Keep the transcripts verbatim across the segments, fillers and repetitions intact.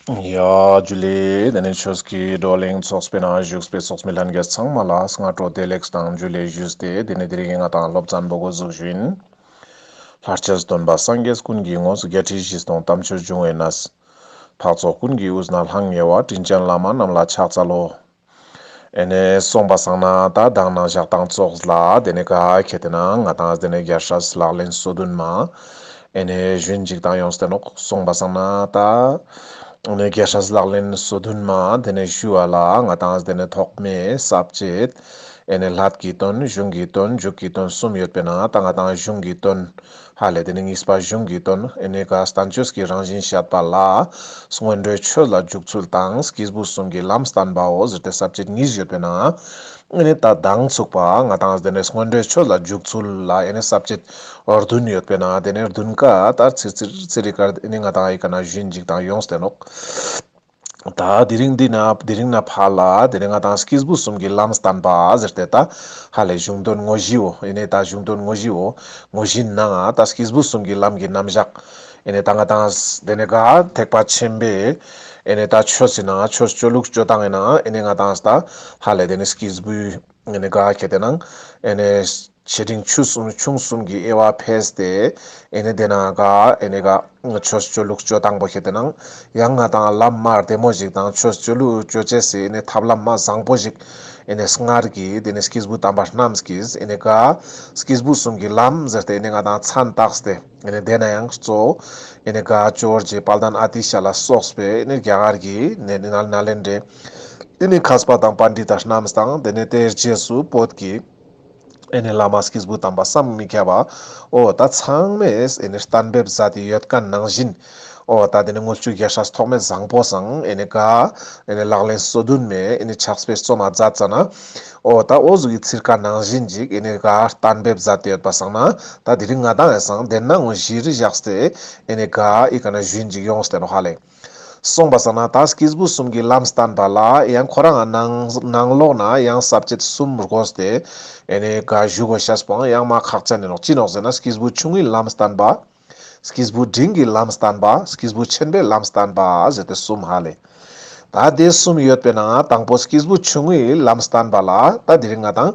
ཡ་ཇུ་ལེ། དེ་ནས་ཆོས་ཀྱི་བགྲོ་གླེང་ཚོགས་པའི་ནང་བཞུགས་པའི་ཚོགས་མི་ལྷན་རྒྱས་ཚང་མ་ལ་སྔ་དྲོ་བདེ་ལེགས་དང་ཇུ་ལེ་ཞུས་ཏེ། དེ་ནས་དེ་རིང་ང་ཏང་སློབ་ཚན་པོ་འགོ་འཛུགས་ཞུ་ཡིན། ལྷར་བཅས་སྟོན་པ་སངས་རྒྱས་ཀུན་གྱི་ངོ་བོ། བརྒྱད་ཁྲི་བཞི་སྟོང་དམ་ཆོས་འབྱུང་བའི་གནས། འཕགས་ཚོགས་ཀུན་གྱི་དབུས་ན་ལྷང་ངེ་བ། དྲིན་ཅན་བླ་མ་རྣམས་ལ་ཕྱག་འཚལ་ལོ། ཨེ་ནེ་སོང་པ་སང་ན་ད་དང་ནང་ཞག་དང་ཙོགས་ལ་དེ་ནས་ག་ཁེ་ཏེ་ན་ང་ཏང་དེ་ནས་རྒྱལ་སྲས་ལག་ལེན་སོ་བདུན་མ་ཨེ་ནེ་ཞུན་ཅིག་དང་ཡོངས་ཏེ་ནོག། སོང་པ་སང་ན་ད་ཨེ་ནེ་རྒྱལ་སྲས་ལག་ལེན་སོ་བདུན་མ་དེ་ནས་ཞུ་བ་ལ་ང་ཏང་དེ་ནས་ཐོག་མའི་ས་བཅད་ཨེ་ནེ་སླད་ཀྱི་དོན། གཞུང་གི་དོན། མཇུག་གི་དོན་གསུམ་ཡོད་པའི་ནང་ད་ང་ཏང་གཞུང་གི་དོན། ཧ་ལེ་དེ་ནས་གཉིས་པ་གཞུང་གི་དོན། ཨེ་ནེ་ག་བསྟན་བཅོས་ཀྱི་རང་བཞིན་བཤད་པ་ལ་སྔོན་འགྲོའི་ཆོས་ལ་འཇུག་ཚུལ་དང་སྐྱེས་བུ་གསུམ་གྱི་ལམ་བསྟན་པའོ་ཟེར་ཏེ་ས་བཅད་གཉིས་ཡོད་པའི་ནང་ཨེ་ནེ་ད་དང་ཚུགས་པ་ང་ཏང་དེ་ནས་སྔོན་འགྲོའི་ཆོས་ལ་འཇུག་ཚུལ་ལ་ཨེ་ནེ་ས་བཅད་བདུན་ཡོད་པའི་ནང་དེ་ནས་བདུན་ཀ་ད་ཚིར་ཚིར་ཚིར་རི་ཀར་ཨེ་ནེ་ང་ཏང་ཨི་ཀ་ན་ཞུན་ཅིག་དང་ཡོངས་ཏེ་ནོག། ད་དེ་རིང་འདི་ན་དེ་རིང་ན་ཕ་ལ་དེ་ནས་ང་ཏང་སྐྱེས་བུ་གསུམ་གྱི་ལམ་བསྟན་པ་ཟེར་ཏེ་ད་ཧ་ལེ་གཞུང་དོན་དངོས་གཞིའོ། ཨེ་ནེ་ད་གཞུང་དོན་དངོས་གཞིའོ། དངོས་གཞིའི་ནང་ད་སྐྱེས་བུ་གསུམ་གྱི་ལམ་གྱི་རྣམ་གཞག། ཨེ་ནེ་ད་ང་ཏང་དེ་ནས་ག་ཐེག་པ་ཆེན་པོའི་ཨེ་ནེ་ད་ཆོས་སི་ནང་ཆོས་སྤྱོད་ལུགས་སྤྱོད་སྟངས་ཨིན་ན་ཨེ་ནེ་ང་ཏང་ད་ཧ་ལེ་དེ་ནས་སྐྱེས་བུའི་ཨེ་ནེ་ག་ཁེ་ཏེ་ན་ཨེ་ནེ་ཆེ་འབྲིང་ཆུང་གསུམ་ཆུང་གསུམ་གྱི་དབྱེ་བ་ཕེས་ཏེ་ཨེ་ནེ་དེ་ན་ག་ཨེ་ནེ་ག་ཆོས་སྤྱོད་ལུགས་སྤྱོད་སྟངས་པོ་ཁེ་ཏེ་ན་ཡང་ང་ཏང་ལམ་མ་བདེ་མོ་ཞིག་དང་ཆོས་སྤྱོད་ལུགས་སྤྱོད་ཅེས་སི་ཨེ་ནེ་ཐབས་ལམ་མ་བཟང་པོ་ཞིག་ཨེ་ནེ་སྔར་གྱི་དེ་ནས་སྐྱེས་བུ་དམ་པ་རྣམས་ཀྱིས་ཨེ་ནེ་ག་སྐྱེས་བུ་གསུམ་གྱི་ལམ་ཟེར་ཏེ་ཨེ་ནེ་ང་ཏང་མཚན་བཏགས་ཏེ་ཨེ་ནེ་དེ་ན་ཡང་གཙོ་ཨེ་ནེ་ག་ཇོ་བོ་རྗེ་དཔལ་ལྡན་ཨ་ཏི་ཤ་ལ་སོགས་པའི་ཨེ་ནེ་རྒྱ་གར་གྱི་ནེ་ནཱ་ལེནྡྲའི་ཨེ་ནེ་མཁས་པ་དང་པཎྜི་ཏ་རྣམས་དང་དེ་ནས་དེའི་རྗེས་སུ་བོད་ཀྱི་ཨེ་ནེ་བླ་མ་སྐྱེས་བུ་དམ་པ་བསམ་མི་ཁྱབ་པ་འོ་ད་ཚང་མས་ཨེ་ནེ་གཏན་འབེབས་མཛད་དེ་ཡོད་མཁན་ནང་བཞིན་འོ་ད་དེ་ནས་དངུལ་ཆུ་རྒྱལ་སྲས་ཐོགས་མེད་བཟང་པོ་སང་ཨེ་ནེ་ག་ཨེ་ནེ་ལག་ལེན་སོ་བདུན་མའི་ཨེ་ནེ་ཕྱག་དཔེ་རྩོམ་མ་མཛད་ཙ་ན་འོ་ད་འོ་ཟུག་གི་ཚིར་ཀ་ནང་བཞིན་ཅིག་ཨེ་ནེ་ག་གཏན་འབེབས་མཛད་དེ་ཡོད་པ་སང་ན་ད་དེ་རིང་ང་ཏང་ཨེ་སང་དེ་ན་ངོ་གཞི་རི་བཞག་སྟེ་ཨེ་ནེ་ག་ཨི་ཀ་ན་ཞུན་ཅིག་ཡོངས་ཏེ་ནོག་ཧ་ལེ། སོང་པ་སང་ན་ད་སྐྱེས་བུ་གསུམ་གྱི་ལམ་བསྟན་པ་ལ་ཡང་ཁོ་རང་ནང་ནང་ལོགས་ན་ཡང་ས་བཅད་གསུམ་བགོས་ཏེ་ཨེ་ནེ་ག་ཞུ་དགོས་ཤེས་པོ་ཡང་མ་ཁག་ཅན་ཨིན་ནོག། ཅི་ནོག་ཟེར་ན་སྐྱེས་བུ་ཆུང་ངུའི་ལམ་བསྟན་པ། སྐྱེས་བུ་འབྲིང་གི་ལམ་བསྟན་པ། སྐྱེས་བུ་ཆེན་པོའི་ལམ་བསྟན་པ་ཟེར་ཏེ་གསུམ་ཧ་ལེ། ད་དེ་གསུམ་ཡོད་པའི་ནང་དང་པོ་སྐྱེས་བུ་ཆུང་ངུའི་ལམ་བསྟན་པ་ལ་ད་དེ་རིང་ང་ཏང་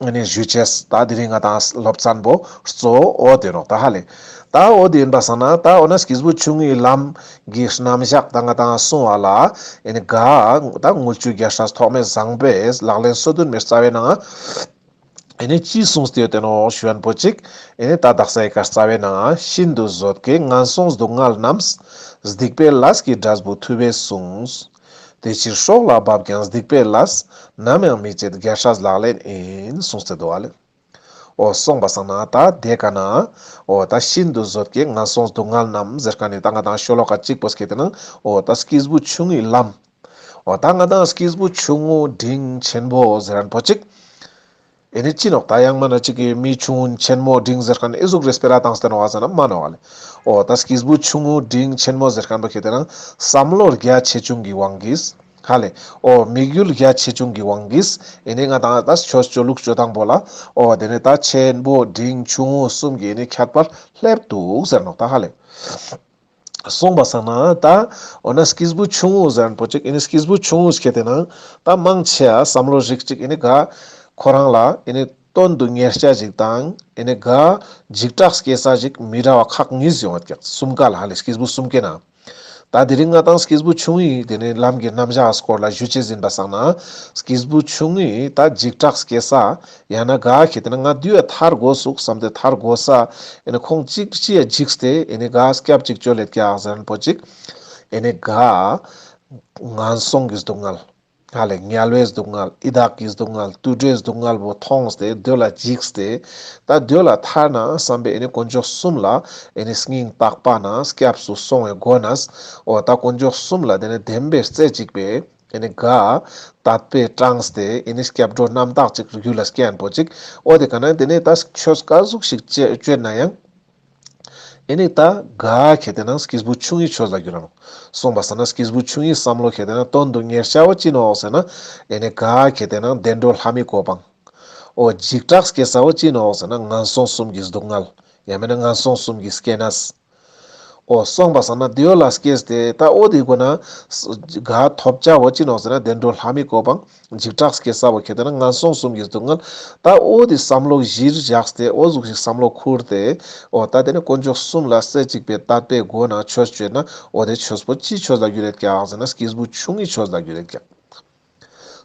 ཨེ་ནེ་ཞུ་ཅེས་ད་དེ་རིང་ང་ཏང་སློབ་ཚན་པོ་གཙོ་བོ་དེ་ནོག་ད་ཧ་ལེ། ད་འོ་དེ་ཨིན་པ་སང་ན་ད་འོ་ན་སྐྱེས་བུ་ཆུང་ངུའི་ལམ་གྱི་རྣམ་གཞག་ད་ང་ཏང་གསུང་བ་ལ་ཨེ་ནེ་ག་ད་དངུལ་ཆུ་རྒྱལ་སྲས་ཐོགས་མེད་བཟང་པོས་ལག་ལེན་སོ་བདུན་མའི་རྩ་བའི་ནང་ཨེ་ནེ་ཅི་གསུངས་ཏེ་ཡོད་དེ་ནོག་ཞུ་ཡན་པོ་ཅིག། ཨེ་ནེ་ད་དག་ས་ཨི་ཀ་རྩ་བའི་ནང་ཤིན་ཏུ་བཟོད་དཀའི་ངན་སོང་སྡུག་བསྔལ་རྣམས། སྡིག་པའི་ལས་ཀྱི་འབྲས་བུ་ཐུབ་པས་གསུངས། དེ་ཕྱིར་སྲོག་ལ་བབ་ཀྱང་སྡིག་པའི་ལས། ནམ་ཡང་མི་བྱེད་རྒྱལ་སྲས་ལག་ལེན་ཡིན། གསུངས་ཏེ་འདུག་ཨ་ལེ། འོ་སོང་པ་སང་ན་ད་དེ་ཀ་ན་འོ་ད་ཤིན་ཏུ་བཟོད་དཀའི་ངན་སོང་སྡུག་བསྔལ་རྣམས་ཟེར་མཁན་ནི་ད་ང་ཏང་ཤོ་ལོ་ཀ་གཅིག་པོ་སྐྱེ་དེ་ན་འོ་ད་སྐྱེས་བུ་ཆུང་ངུའི་ལམ། འོ་ད་ང་ཏང་སྐྱེས་བུ་ཆུང་ངུ་འབྲིང་ཆེན་པོ་ཟེར་མཁན་པོ་ཅིག། ཨེ་ནེ་ཅི་ནོག་ད་ཡང་མ་ན་ཅིག་གི་མི་ཆུང་ངུ་ཆེན་མོ་འབྲིང་ཟེར་མཁན་ཨི་ཟུག་རེ་སྤེ་ར་བཏང་སྟེ་ནོག་ཨ་ཟེར་ན་མ་ནོག་ཨ་ལེ། འོ་ད་སྐྱེས་བུ་ཆུང་ངུ་འབྲིང་ཆེན་མོ་ཟེར་མཁན་པོ་ཁེ་ཏེ་ན་བསམ་བློ་རྒྱ་ཆེ་ཆུང་གི་དབང་གིས། ཧ་ལེ། འོ་དམིགས་ཡུལ་རྒྱ་ཆེ་ཆུང་གི་དབང་གིས། ཨེ་ནེ་ང་ཏང་ད་ཆོས་སྤྱོད་ལུགས་སྤྱོད་སྟངས་པོ་ལ། འོ་དེ་ནས་ད་ཆེན་པོ་འབྲིང་ཆུང་ངུ་གསུམ་གྱི་ཨེ་ནེ་ཁྱད་པར་སླེབས་འདུག་ཟེར་ནོག་ད་ཧ་ལེ། སོང་པ་སང་ན་ད་འོ་ན་སྐྱེས་བུ་ཆུང་ངུ་ཟེར་མཁན་པོ་ཅིག་ཨེ་ནེ་སྐྱེས་བུ་ཆུང་ངུ་ཁེ་ཏེ་ན་ད་མང་ཆེ་བ་བསམ་བློ་རིག་ཅིག་ཨེ་ནེ་ག་ཁོ་རང་ལ་ཨེ་ནེ་དོན་དུ་གཉེར་བྱ་ཞིག་དང་ཨེ་ནེ་ག་འཇིགས་སྐྲག་སྐྱེ་ས་ཞིག་མི་འདྲ་བ་ཁག་གཉིས་ཡོང་བ་ཀྱག་གསུམ་ཀ་ལ་ཧ་ལེ་སྐྱེས་བུ་གསུམ་ཀའི་ནང་། ད་དེ་རིང་ང་ཏང་སྐྱེས་བུ་ཆུང་ངུའི་དེ་ནས་ལམ་གྱི་རྣམ་གཞག་སྐོར་ལ་ཞུ་ཅེས་ཨིན་པ་སང་ན། སྐྱེས་བུ་ཆུང་ངུའི་ད་འཇིགས་སྐྲག་སྐྱེ་ས། ཡང་ན་ག་ཁེ་ཏེ་ན་ང་དུས་ཡ་ཐར་དགོས་སུག་བསམ་སྟེ་ཐར་དགོས་ས། ཨེ་ནེ་ཁོང་ཅིག་ཅི་ཡ་འཇིགས་ཏེ་ཨེ་ནེ་ག་སྐྱབས་ཅིག་བཅོལ་ལེད་ཀྱག་ཟེར་མཁན་པོ་ཅིག། ཨེ་ནེ་ག་ངན་སོང་གི་སྡུག་བསྔལ། ཧ་ལེ་དམྱལ་བའི་སྡུག་བསྔལ། ཡི་དྭགས་ཀྱི་སྡུག་བསྔལ། དུད་འགྲོའི་སྡུག་བསྔལ་བོ་མཐོང་སྟེ་དེ་ལ་འཇིགས་ཏེ། ད་དེ་ལ་ཐར་ན་བསམ་པའི་ཨེ་ནེ་དཀོན་མཆོག་གསུམ་ལ་ཨེ་ནེ་སྙིང་ཐག་པ་ནས་སྐྱབས་སུ་སོང་བའི་སྒོ་ནས། འོ་ད་དཀོན་མཆོག་གསུམ་ལ་དེ་ནས་བདེན་པའི་རྩེ་གཅིག་པའི་ཨེ་ནེ་ག་དད་པས་དྲངས་ཏེ་ཨེ་ནེ་སྐྱབས་འགྲོ་རྣམ་དག་ཅིག་རྒྱུད་ལ་སྐྱེ་ཡན་པོ་ཅིག། འོ་དེ་ཀ་ན་དེ་ནས་ད་ཆོས་ག་ཟུག་ཞིག་སྤྱོད་ན་ཡང་། ཨེ་ནེ་ད་ག་ཁེ་ཏེ་ན་སྐྱེས་བུ་ཆུང་ངུའི་ཆོས་ལ་འགྱུར་ར་ནོག། སོང་པ་སང་ན་སྐྱེས་བུ་ཆུང་ངུའི་བསམ་བློ་ཁེ་ཏེ་ན་དོན་དུ་གཉེར་བྱ་བོ་ཅི་ནོག་ཟེར་ན། ཨེ་ནེ་ག་ཁེ་ཏེ་ན་བདེ་འགྲོ་ལྷ་མིའི་གོ་འཕང་། འོ་འཇིགས་སྐྲག་སྐྱེ་ས་བོ་ཅི་ནོག་ཟེར་ན་ངན་སོང་གསུམ་གྱི་སྡུག་བསྔལ། ཡང་མེད་ན་ངན་སོང་གསུམ་གྱི་སྐྱེ་གནས། འོ་སོང་པ་སང་ན་དེ་བོ་ལ་སྐྱེས་ཏེ་ད་འོ་དེ་གོ་ན་ག་ཐོབ་བྱ་བོ་ཅི་ནོག་ཟེར་ན་བདེ་འགྲོ་ལྷ་མི་གོ་འཕང་འཇིགས་སྐྲག་སྐྱེ་ས་བོ་ཁེ་ཏེ་ན་ངན་སོང་གསུམ་གྱི་སྡུག་བསྔལ། ད་འོ་དེ་བསམ་བློ་གཞིར་བཞག་སྟེ་འོ་ཟུག་ཞིག་བསམ་བློ་ཁུར་ཏེ་འོ་ད་དེ་ནི་དཀོན་མཆོག་གསུམ་ལ་རྩེ་གཅིག་པའི་དད་པའི་སྒོ་ནས་ཆོས་བཅོས་ན་འོ་དེ་ཆོས་པོ་ཅི་ཆོས་ལ་འགྱུར་ཡོད་ཀྱག་ཟེར་ན་སྐྱེས་བུ་ཆུང་ངུའི་ཆོས་ལ་འགྱུར་ཡོད་ཀྱག།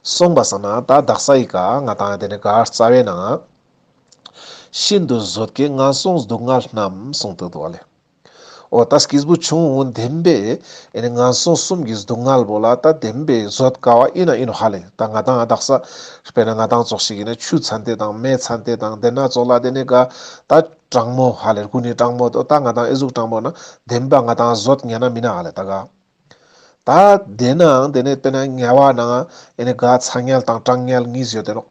སོང་པ་སང་ན་ད་དག་ས་ཡི་ག་ང་དང་དེ་ནི་ག་རྩ་བའི་ནང་ཤིན་ཏུ་བཟོད་དཀའི་ངན་སོང་སྡུག་བསྔལ་རྣམས་གསུངས་ཏེ་འདུག་ལེ། འོ་ད་སྐྱེས་བུ་ཆུང་ངུ་བདེན་པའི་ཨེ་ནི་ངན་སོང་གསུམ་གྱི་སྡུག་བསྔལ་བོ་ལ་ད་བདེན་པའི་བཟོད་དཀའ་བ་ཨིན་ན་ཨིན་ནོག་ཧ་ལེ། ད་ང་དང་དག་ས་དཔེར་ན་ང་དང་ཙོགས་ཤིག་ཨིན་ན་ཆུ་ཚན་ཏེ་དང་མེ་ཚན་ཏེ་དང་དེ་ན་ཙོགས་ལ་དེ་ནི་ག་ད་གྲང་མོ་ཧ་ལེ། དགུན་ནི་གྲང་མོ་ད་ང་དང་ཨེ་ཟུག་གྲང་མོ་ན་བདེན་པ་ང་དང་བཟོད་ཉན་ན་མིན་ན་ཧ་ལེ། ད་ག་ད་དེ་ནའང་དེ་ནས་དཔེར་ན་དམྱལ་བ་ནང་ཨེ་ནི་ག་ཚ་དམྱལ་དང་གྲང་དམྱལ་གཉིས་ཡོད་དེ་ནོག།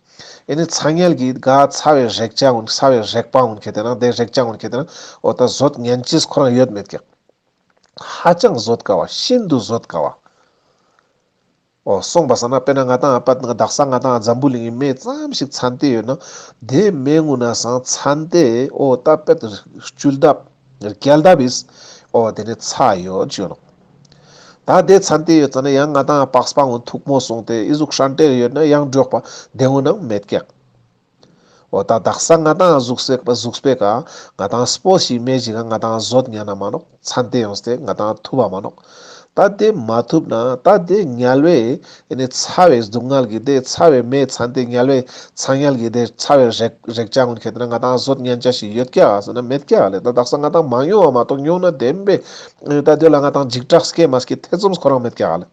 ཨེ་ནི་ཚ་དམྱལ་གྱི་ག་ཚ་བའི་རེག་བྱ་ཀུན་ཚ་བའི་རེག་པ་ཀུན་ཁེ་ཏེ་ན་དེ་རེག་བྱ་ཀུན་ཁེ་ཏེ་ན་འོ་ད་བཟོད་ཉན་ཅེས་ཁོ་རང་ཡོད་མེད་ཀྱག། ཧ་ཅང་བཟོད་དཀའ་བ་ཤིན་ཏུ་བཟོད་དཀའ་བ། འོ་སོང་པ་སང་ན་དཔེར་ན་ང་དང་ཨ་པད་དག་ས་ང་དང་འཛམ་བུ་གླིང་གི་མེ་ཙམ་ཞིག་ཚན་ཏེ་ཡོད་ན་དེ་མེ་ངུ་ན་སང་ཚན་ཏེ་འོ་ད་པད་བཅུ་ལྡབ་བརྒྱ་ལྡབ་ཨིས་འོ་དེ་ནི་ཚ་ཡོད་ཅོ་ནོག། ད་དེ་ཚན་ཏེ་ཡོད་ཙ་ན་ཡང་ང་དང་པགས་པ་ངུན་ཐུག་མོ་སོང་སྟེ་ཨི་ཟུག་ཧྲན་ཏེ་ཡོད་ན་ཡང་འགྲོགས་པ་དེ་ངུན་ནང་མེད་ཀྱག། འོ་ད་དག་ས་ང་དང་གཟུགས་པོའི་ཀ་ང་དང་སྤོ་ཞིག་མེ་ཞིག་ག་ང་དང་བཟོད་ཉན་ན་མ་ནོག། ཚན་ཏེ་ཡོངས་ཏེ་ང་དང་ཐུབ་པ་མ་ནོག། ད་དེ་མ་ཐུབ་ན་ད་དེ་དམྱལ་བའི་ཨེ་ནི་ཚ་བའི་སྡུག་བསྔལ་གྱི་དེ་ཚ་བའི་མེ་ཚན་ཏེ་དམྱལ་བའི་ཚ་དམྱལ་གྱི་དེ་ཚ་བའི་རེག་རེག་བྱ་ཀུན་ཁེ་ཏེ་ན་ང་དང་བཟོད་ཉན་ཅེས་ཤིག་ཡོད་ཀྱག་ཟེར་ན་མེད་ཀྱག་ལེ། ད་དག་ས་ང་དང་མ་མྱོང་བ་མ་གཏོགས་མྱོང་ན་བདེན་པའི་ད་དེ་ལ་ང་དང་འཇིགས་སྐྲག་སྐྱེ་མ་སྐྱེ་ཐེ་ཚོམ་ཁོ་རང་མེད་ཀྱག་ལེ།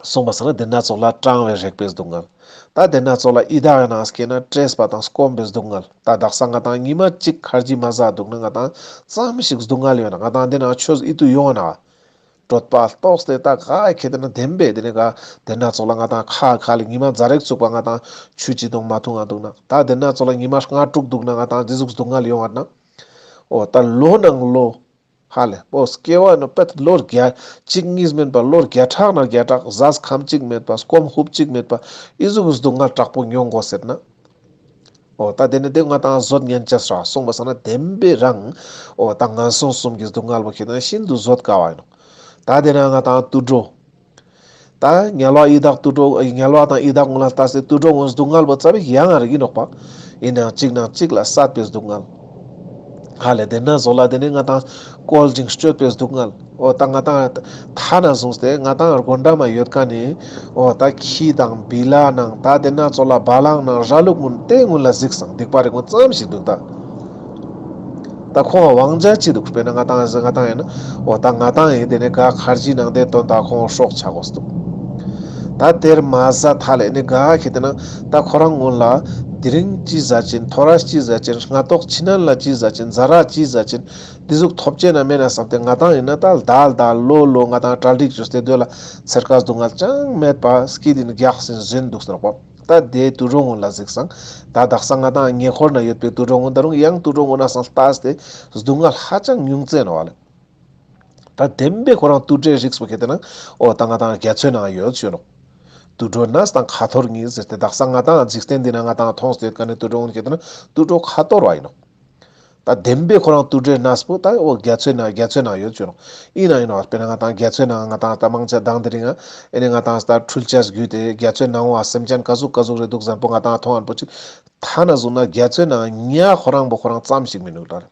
སོང་པ་སང་ན་དེ་ན་ཙོགས་ལ་གྲང་བའི་རེག་པའི་སྡུག་བསྔལ། ད་དེ་ན་ཙོགས་ལ་ཡི་དྭགས་ནང་སྐྱེས་ན་བཀྲེས་པ་དང་སྐོམ་པའི་སྡུག་བསྔལ། ད་དག་ས་ང་དང་ཉི་མ་གཅིག་ཁར་ཇི་མ་ཟ་འདུག་ན་ང་དང་ཙམ་ཞིག་སྡུག་བསྔལ་ཡོད་ན་ང་དང་དེ་ན་ཆོས་ཨི་ཏུ་ཡོང་ན་གྲོད་པ་ལྟོགས་ཏེ་ད་ག་ཁེ་ཏེ་ན་བདེན་པའི་དེ་ནི་ག་དེ་ན་ཙོགས་ལ་ང་དང་ཁ་ཁ་ལ་ཉི་མ་ཛ་རེག་ཚུགས་པ་ང་དང་ཆུ་ཅི་དང་མ་འཐུང་ང་འདུག་ན་ད་དེ་ན་ཙོགས་ལ་ཉི་མ་ལྔ་དྲུག་འདུག་ན་ང་དང་དེ་ཟུག་སྡུག་བསྔལ་ཡོང་བ་ན་འོ་ད་ལོ་ནང་ལོ། ཧ་ལེ། འོ་སྐྱེ་བ་ནི་པད་ལོ་བརྒྱ་གཅིག་གཉིས་མིན་པ་ལོ་བརྒྱ་ཕྲག་ན་བརྒྱ་ཕྲག་ཟས་ཁམ་གཅིག་མེད་པ་སྐོམ་ཧུབ་གཅིག་མེད་པ་ཨི་ཟུག་གི་སྡུག་བསྔལ་དྲག་པོ་མྱོང་དགོས་ཟེར་ན། འོ་ད་དེ་ནི་དེ་ང་དང་བཟོད་ཉན་ཅེས་ར་སོང་པ་སང་ན་བདེན་པའི་རང་འོ་ད་ངན་སོང་གསུམ་གྱི་སྡུག་བསྔལ་བོ་ཁེ་ཏེ་ན་ཤིན་ཏུ་བཟོད་དཀའ་བ་ཡིན་ནོག། ད་དེ་ན་ང་དང་དུད་འགྲོ། ད་དམྱལ་བ་ཡི་དྭགས་དུད་འགྲོ་དམྱལ་བ་དང་ཡི་དྭགས་ཀུན་ལ་ལྟས་ཏེ་དུད་འགྲོ་ཀུན་སྡུག་བསྔལ་བོ་རྩ་བའི་ཡང་ང་རིག་ཡིན་ནོག་པ། ཡིན་ནའང་གཅིག་ནང་གཅིག་ལ་བསད་པའི་སྡུག་བསྔལ། ཧ་ལེ་དེ་ན་ཙོགས་ལ་དེ་ནི་ང་དང་བཀོལ་ཅིང་སྤྱོད་པའི་སྡུག་བསྔལ། འོ་ད་ང་དང་ཐ་ན་བཟུང་སྟེ་ང་དང་སྒོ་འགྲམ་མ་ཡོད་མཁན་ནི་འོ་ད་ཁྱི་དང་བི་ལ་ནང་ད་དེ་ན་ཙོགས་ལ་བ་ལང་ནང་ར་ལུག་ཀུན་དེ་ཀུན་ལ་གཟིགས་སང་སྡིག་པ་རིགས་ཀུན་ཙམ་ཞིག་འདུག་ད། ད་ཁོང་དབང་ཆ་ཅི་འདུག་དཔེར་ན་ང་དང་ང་དང་ཡིན་ན་འོ་ད་ང་དང་ཡིན་དེ་ནི་ག་ཁར་ཇི་ནང་དེ་དོན་དག་ཁོང་སྲོག་ཆགས་དགོས་འདུག། ད་དེར་མ་ཟད་ཐ་ལེ་ནི་ག་ཁེ་ཏེ་ན་ད་ཁོ་རང་ཀུན་ལ་དེ་རིང་ཅི་ཟ་ཅིན་ཐོ་རས་ཅི་ཟ་ཅིན་སྔ་ཏོག་ཕྱི་ནང་ལ་ཅི་ཟ་ཅིན་ཟ་ར་ཅི་ཟ་ཅིན་དེ་ཟུག་ཐོབ་ཅེ་ན་མེད་ན་བསམ་སྟེ་ང་དང་ཡིན་ན་ད་ལྡ་ལྡ་ལོ་ལོ་ང་དང་གྲ་སྒྲིག་བཅོས་ཏེ་སྡོད་ལ་ཚེར་ཀ་སྡུག་བསྔལ་ཅང་མེད་པ་སྐྱིད་དེ་ནི་རྒྱགས་ཟིན་བཟོས་འདུག་ཟེར་བ། ད་དེ་དུད་འགྲོ་ཀུན་ལ་གཟིགས་སང་། ད་དག་ས་ང་དང་ཉེ་འཁོར་ན་ཡོད་པའི་དུད་འགྲོ་ཀུན་ད་རུང་ཡང་དུད་འགྲོ་ཀུན་ན་སང་ལྟས་ཏེ་སྡུག་བསྔལ་ཧ་ཅང་ཉུང་ཙེ་ནོག་ལེ། ད་བདེན་པའི་ཁོ་རང་དུད་འགྲོའི་རིགས་པོ་ཁེ་ཏེ་ན་འོ་ད་ང་དང་རྒྱ་མཚོའི་ནང་ཡོད་ཅོ་ནོག། དུད་འགྲོ་ན་སང་ཁ་ཐོར་གཉིས་ཟེར་ཏེ་དག་ས་ང་དང་འཇིག་རྟེན་འདི་ན་ང་དང་མཐོང་སྟེ་ཡོད་མཁན་ནི་དུད་འགྲོ་ཀུན་ཁེ་ཏེ་ན་དུད་འགྲོ་ཁ་ཐོར་བ་ཡིན་ནོག། ད་བདེན་པའི་ཁོ་རང་དུད་འགྲོའི་གནས་པོ་ད་འོ་རྒྱ་མཚོའི་ནང་རྒྱ་མཚོའི་ནང་ཡོད་ཅོ་ནོག། ཡིན་ན་ཡིན་ནོག་དཔེར་ན་ང་དང་རྒྱ་མཚོའི་ནང་ང་དང་ད་མང་ཆེ་མདང་དེ་རིང་ཨེ་ནི་ང་དང་ད་འཕྲུལ་ཆས་བརྒྱུད་དེ་རྒྱ་མཚོའི་ནང་བ་སེམས་ཅན་ག་ཟུག་ག་ཟུག་རེ་འདུག་ཟེར་པོ་ང་དང་མཐོང་ཨན་པོ་ཅིག་ཐ་ན་བཟུང་ན་རྒྱ་མཚོའི་ནང་ཉ་ཁོ་རང་པོ་ཁོ་རང་ཙམ་ཞིག་མི་འདུག་ལ།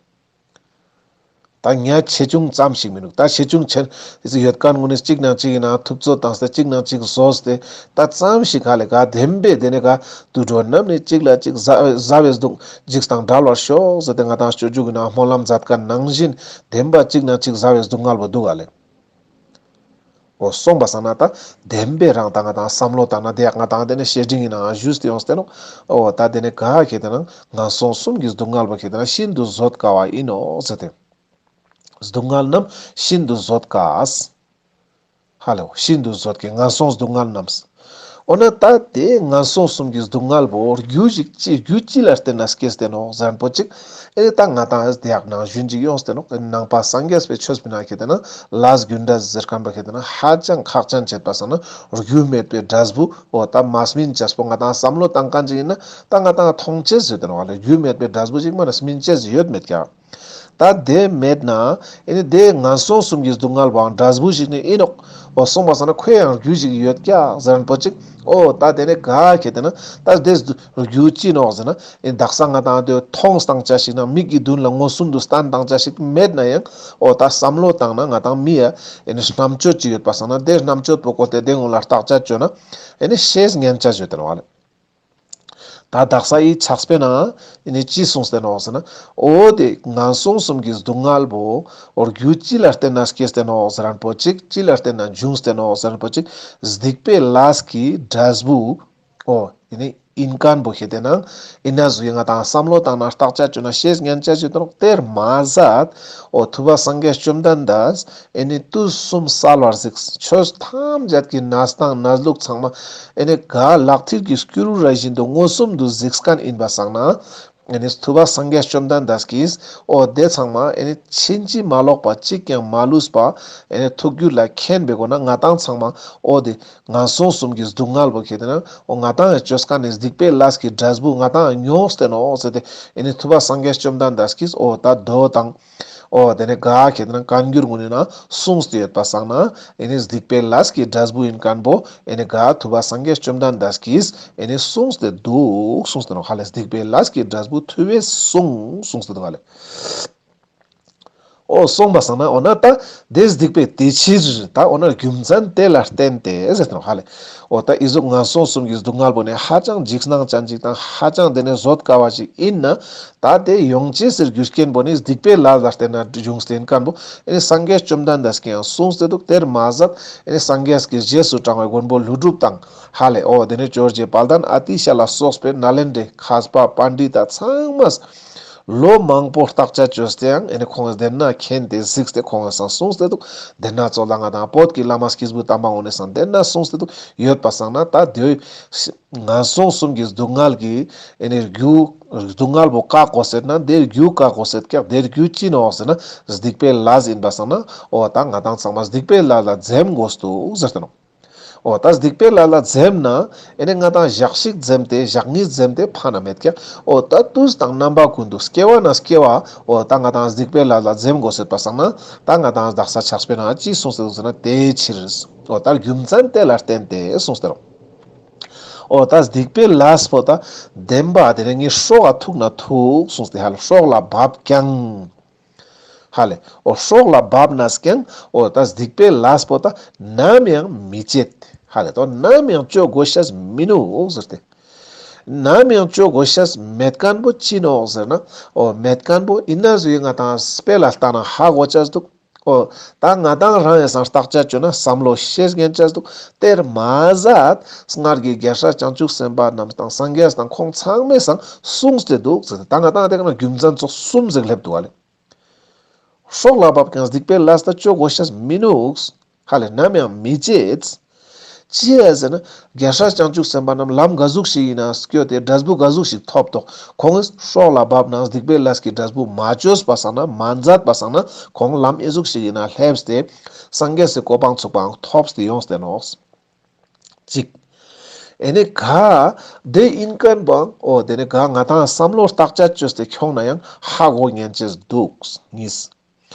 ད་ཉ་ཆེ་ཆུང་ཙམ་ཞིག་མི་འདུག། ད་ཆེ་ཆུང་ཆེན་ཡོད་མཁན་ཀུན་ནི་གཅིག་ནང་གཅིག་ཡིན་ན་ཐུབ་ཚོད་བཏང་སྟེ་གཅིག་ནང་གཅིག་བཟོས་ཏེ་ད་ཙམ་ཞིག་ག་ལེ་ག་བདེན་པའི་དེ་ནི་ག་དུད་འགྲོ་རྣམས་ནི་གཅིག་ལ་གཅིག་ཟ་ཟ་བའི་སྡུག་འཇིགས་དང་བྲལ་བར་ཤོག་ཟེར་ཏེ་ང་དང་སྤྱོད་འཇུག་གི་ནང་སྨོན་ལམ་མཛད་མཁན་ནང་བཞིན་བདེན་པ་གཅིག་ནང་གཅིག་ཟ་བའི་སྡུག་བསྔལ་བོ་འདུག་ག་ལེ། འོ་སོང་པ་སང་ན་ད་བདེན་པའི་རང་ད་ང་དང་བསམ་བློ་བཏང་ན་དེ་ཡག་ང་དང་དེ་ནི་བཤེས་སྤྲིང་ཡིན་ནའང་ཞུས་ཏེ་ཡོངས་ཏེ་ནོག། འོ་ད་དེ་ནི་ག་ཁེ་ཏེ་ན་ངན་སོང་གསུམ་གྱི་སྡུག་བསྔལ་བོ་ཁེ་ཏེ་ན་ཤིན་ཏུ་བཟོད་དཀའ་བ་ཡིན་ནོ་ཟེར་ཏེ། སྡུག་བསྔལ་རྣམས་ཤིན་ཏུ་བཟོད་དཀའ། ཧ་ལེ་ཤིན་ཏུ་བཟོད་དཀའི་ངན་སོང་སྡུག་བསྔལ་རྣམས། འོ་ན་ད་དེ་ངན་སོང་གསུམ་གྱི་སྡུག་བསྔལ་བོ་རྒྱུ་ཞིག་ཅི་རྒྱུ་ཅི་ལ་བརྟེན་ན་སྐྱེས་ཏེ་ནོག་ཟེར་ན་པོ་ཅིག། ཨེ་ད་ང་དང་ཨེ་དེ་ཡག་ནང་ཞུན་ཅིག་ཡོངས་ཏེ་ནོག། ནང་པ་སངས་རྒྱས་པའི་ཆོས་པོའི་ནང་ཁེ་ཏེ་ན་ལས་རྒྱུ་འབྲས་ཟེར་མཁན་པ་ཁེ་ཏེ་ན་ཧ་ཅང་ཁག་ཅན་བྱེད་པ་སང་ན་རྒྱུ་མེད་པའི་འབྲས་བུ་འོ་ད་མ་སྨིན་ཅེས་པོ་ང་དང་བསམ་བློ་བཏང་མཁན་ཅིག་ཡིན་ན་ད་ང་དང་མཐོང་ཅེས་ཟེར་ཏེ་ནོག་ལེ། རྒྱུ་མེད་པའི་འབྲས་བུ་ཅིག་མ་ན་སྨིན་ཅེས་ཡོད་མེད་ཀྱང་། ད་དེ་མེད་ན་ཨེ་ནི་དེ་ངན་སོང་གསུམ་གྱི་སྡུག་བསྔལ་བོའང་འབྲས་བུ་ཞིག་ནི་ཨིན་ནོག། འོ་སོང་པ་སང་ན་ཁོའི་ཡང་རྒྱུ་ཞིག་ཡོད་ཀྱག་ཟེར་ན་པོ་ཅིག། འོ་ད་དེ་ནི་ག་ཁེ་དེ་ན་ད་དེ་རྒྱུ་ཅི་ནོག་ཟེར་ན། ཨེ་དག་ས་ང་དང་དེ་མཐོང་སྟངས་ཅ་ཞིག་ན་མིག་གི་མདུན་ལ་མངོན་སུམ་དུ་སྟན་སྟངས་ཅ་ཞིག་མེད་ན་ཡང་། འོ་ད་བསམ་བློ་བཏང་ན་ང་དང་མི་ཡ་ཨེ་ནི་རྣམ་དཔྱོད་ཅིག་ཡོད་པ་སང་ན་དེ་རྣམ་དཔྱོད་པོ་བཀོལ་ཏེ་དེ་ངོ་ལ་བརྟག་དཔྱད་བཅོས་ན་ཨེ་ནི་ཤེས་ཉན་ཅ་ཞིག་ཡོད་དེ་ནོག་ལེ། ད་དག་ས་ཡི་ཕྱག་དཔེ་ན་ཨེ་ནི་ཅི་གསུངས་ཏེ་ནོག་ཟེར་ན། འོ་དེ་ངན་སོང་གསུམ་གྱི་སྡུག་བསྔལ་བོ་འོ་རྒྱུ་ཅི་ལ་བརྟེན་ན་སྐྱེས་ཏེ་ནོག་ཟེར་ན་པོ་ཅིག། ཅི་ལ་བརྟེན་ན་འབྱུང་སྟེ་ནོག་ཟེར་ན་པོ་ཅིག། སྡིག་པའི་ལས་ཀྱི་འབྲས་བུ། འོ་ཨེ་ནི་ཨིན་མཁན་བོ་ཁེ་དེ་ན་ཨིན་ན་ཟུག་ཡིན་ང་དང་བསམ་བློ་བཏང་ན་བརྟག་དཔྱད་བཅོས་ན་ཤེས་ཉན་ཅ་ཞིག་ཡོད་དེ་ནོག། དེར་མ་ཟད་འོ་ཐུབ་པ་སངས་རྒྱས་བཅོམ་ལྡན་འདས་ཨེ་ནི་དུས་གསུམ་གསལ་བར་གཟིགས། ཆོས་ཐམས་ཅད་ཀྱི་གནས་སྟངས་གནས་ལུགས་ཚང་མ་ཨེ་ནི་ག་ལག་མཐིལ་གྱི་སྐྱུ་རུ་ར་བཞིན་དུ་མངོན་སུམ་དུ་གཟིགས་མཁན་ཡིན་པ་སང་ན། ཨེ་ནི་ཐུབ་པ་སངས་རྒྱས་བཅོམ་ལྡན་འདས་ཀྱིས་འོ་དེ་ཚང་མ་ཨེ་ནི་ཕྱིན་ཅི་མ་ལོག་པ་གཅིག་ཀྱང་མ་ལུས་པ་ཨེ་ནི་ཐུགས་རྒྱུད་ལ་མཁྱེན་པའི་སྒོ་ན་ང་དང་ཚང་མ་འོ་དེ་ངན་སོང་གསུམ་གྱི་སྡུག་བསྔལ་བོ་ཁེ་དེ་ན་འོ་ང་དང་ཡང་བཅོས་མཁན་ནི་སྡིག་པའི་ལས་ཀྱི་འབྲས་བུ་ང་དང་ཡང་མྱོང་སྟེ་ནོག་ཟེར་ཏེ། ཨེ་ནི་ཐུབ་པ་སངས་རྒྱས་བཅོམ་ལྡན་འདས་ཀྱིས་འོ་ད་མདོ་དང་། འོ་དེ་ནི་ག་ཁེ་དེ་ན་བཀའ་འགྱུར་ངོ་ནི་ན་གསུངས་ཏེ་ཡོད་པ་སང་ན། ཨེ་ནི་སྡིག་པའི་ལས་ཀྱི་འབྲས་བུ་ཡིན་མཁན་བོ་ཨེ་ནི་ག་ཐུབ་པ་སངས་རྒྱས་བཅོམ་ལྡན་འདས་ཀྱིས་ཨེ་ནི་གསུངས་ཏེ་འདུག། གསུངས་ཏེ་ནོག་ཧ་ལེ། སྡིག་པའི་ལས་ཀྱི་འབྲས་བུ་ཐུབ་པས་གསུངས། གསུངས་ཏེ་འདུག་ཧ་ལེ། འོ་སོང་པ་སང་ན་འོ་ན་ད་དེ་སྡིག་པའི་དེ་ཕྱིར་ད་འོ་ན་རྒྱུ་མཚན་དེ་ལ་བརྟེན་ཏེ་ཟེར་ཏེ་ནོག་ཧ་ལེ། འོ་ད་ཨི་ཟུག་ངན་སོང་གསུམ་གྱི་སྡུག་བསྔལ་བོ་ནི་ཧ་ཅང་འཇིགས་སྣང་ཅན་ཅིག་དང་ཧ་ཅང་དེ་ནི་བཟོད་དཀའ་བ་ཅིག་ཡིན་ན། ད་དེ་ཡོང་ཅེས་སི་རྒྱུ་རྐྱེན་པོ་ནི་སྡིག་པའི་ལས་ལ་བརྟེན་ན་འབྱུང་སྟེ་ཡིན་མཁན་བོ་ཨེ་ནི་སངས་རྒྱས་བཅོམ་ལྡན་འདས་ཀྱིས་ཡང་གསུངས་ཏེ་འདུག། དེར་མ་ཟད་ཨེ་ནི་སངས་རྒྱས་ཀྱི་རྗེས་སུ་འབྲང་བའི་མགོན་པོ་ཀླུ་སྒྲུབ་དང་ཧ་ལེ། འོ་དེ་ནི་ཇོ་རྗེ་དཔལ་ལྡན་ཨ་ཏི་ཤ་ལ་སོགས་པའི་ནཱ་ལེནྡྲའི་མཁས་པ་པཎྜི་ཏ་ཚང་མས་ལོ་མང་པོ་བརྟག་དཔྱད་བཅོས་ཏེ་ཡང་ཨེ་ནི་ཁོང་གིས་དེ་ན་མཁྱེན་ཏེ་གཟིགས་ཏེ་ཁོང་གིས་སང་གསུངས་ཏེ་འདུག། དེ་ན་ཙོགས་ལ་ང་དང་བོད་ཀྱི་བླ་མ་སྐྱེས་བུ་དམ་པ་ངོ་ནས་སང་དེ་ན་གསུངས་ཏེ་འདུག་ཡོད་པ་སང་ན། ད་དེ་ངན་སོང་གསུམ་གྱི་སྡུག་བསྔལ་གྱི་ཨེ་ནི་རྒྱུ་སྡུག་བསྔལ་བོ་བཀག་དགོས་ཟེར་ན་དེ་རྒྱུ་བཀག་དགོས་ཟེར་ཀྱག། དེ་རྒྱུ་ཅི་ནོག་ཟེར་ན་སྡིག་པའི་ལས་ཡིན་པ་སང་ན། འོ་ད་ང་དང་ཚང་མ་སྡིག་པའི་ལས་ལ་འཛེམ་དགོས་འདུག་ཟེར་ཏེ་ནོག། འོ་ད་སྡིག་པའི་ལས་ལ་འཛེམ་ན་ཨེ་ནི་ང་དང་ཞག་ཞིག་འཛེམ་སྟེ་ཞག་གཉིས་འཛེམ་སྟེ་ཕན་ན་མེད་ཀྱག། འོ་ད་དུས་དང་རྣམ་པ་ཀུན་ཏུ་སྐྱེ་བ་ན་སྐྱེ་བ་འོ་ད་ང་དང་སྡིག་པའི་ལས་ལ་འཛེམ་དགོས་ཟེར་པ་སང་ན། ད་ང་དང་དག་ས་ཕྱག་དཔེ་ན་ཅི་གསུངས་ཏེ་འདུག་ཟེར་ན་དེའི་ཕྱིར། འོ་ད་རྒྱུ་མཚན་དེ་ལ་བརྟེན་ཏེ་གསུངས་ཏེ་རོ། འོ་ད་སྡིག་པའི་ལས་པོ་ད་བདེན་པ་དེ་ནི་ངའི་སྲོག་ལ་ཐུག་ན་ཐུག་གསུངས་ཏེ་ཧ་ལེ། སྲོག་ལ་བབ་ཀྱང་། ཧ་ལེ། འོ་སྲོག་ལ་བབ་ནས་ཀྱང་འོ་ད་སྡིག་པའི་ལས་པོ་ད་ནམ་ཡང་མི་བྱེད། ཧ་ལེ། ད་ནམ་ཡང་བཅོ་དགོས་ཤེས་མི་ནུག་ཟེར་ཏེ། ནམ་ཡང་བཅོ་དགོས་ཤེས་མེད་མཁན་བོ་ཅི་ནོག་ཟེར་ན། འོ་མེད་མཁན་བོ་ཨིན་ན་ཟུག་ང་དང་དཔེ་ལ་ལྟ་ན་ཧ་གོ་ཅེས་འདུག། འོ་ད་ང་དང་རང་ཡང་སང་བརྟག་དཔྱད་བཅོས་ན་བསམ་བློ་ཤེས་ཉན་ཅེས་འདུག། དེར་མ་ཟད་སྔར་གྱི་རྒྱལ་སྲས་བྱང་ཆུབ་སེམས་དཔའ་རྣམས་དང་སངས་རྒྱས་དང་ཁོང་ཚང་མས་སང་གསུངས་ཏེ་འདུག་ཟེར་ཏེ། ད་ང་དང་དེ་ཀ་ན་རྒྱུ་མཚན་ཙོགས་གསུམ་ཟིག་སླེབས་འདུག་ཧ་ལེ། སྲོག་ལ་བབ་ཀྱང་སྡིག་པའི་ལས་ད་བཅོ་དགོས་ཤེས་མི་ནུག། ཧ་ལེ། ནམ་ཡང་མི་བྱེད། ཅི་ཡ་ཟེར་ན། རྒྱལ་སྲས་བྱང་ཆུབ་སེམས་དཔའ་རྣམས་ལམ་ག་ཟུག་ཞིག་ཡིན་ན་སྐྱོད་དེ་འབྲས་བུ་ག་ཟུག་ཞིག་ཐོབ་ཏོག། ཁོང་གིས་སྲོག་ལ་བབ་ན་སྡིག་པའི་ལས་ཀྱི་འབྲས་བུ་མ་བཅོས་པ་སང་ན་མ་མཛད་པ་སང་ན་ཁོང་ལམ་ཨེ་ཟུག་ཞིག་ཡིན་ན་སླེབས་ཏེ་སངས་རྒྱས་སི་གོ་འཕང་ཚུགས་པའང་ཐོབ་སྟེ་ཡོངས་ཏེ་ནོག། ཅིག། ཨེ་ནི་ག་དེ་ཨིན་མཁན་བོ་འོ་དེ་ནི་ག་ང་དང་བསམ་བློ་བརྟག་དཔྱད་བཅོས་ཏེ་ཁྱོང་ན་ཡང་ཧ་གོ་ཉན་ཅེས་འདུག། གཉིས།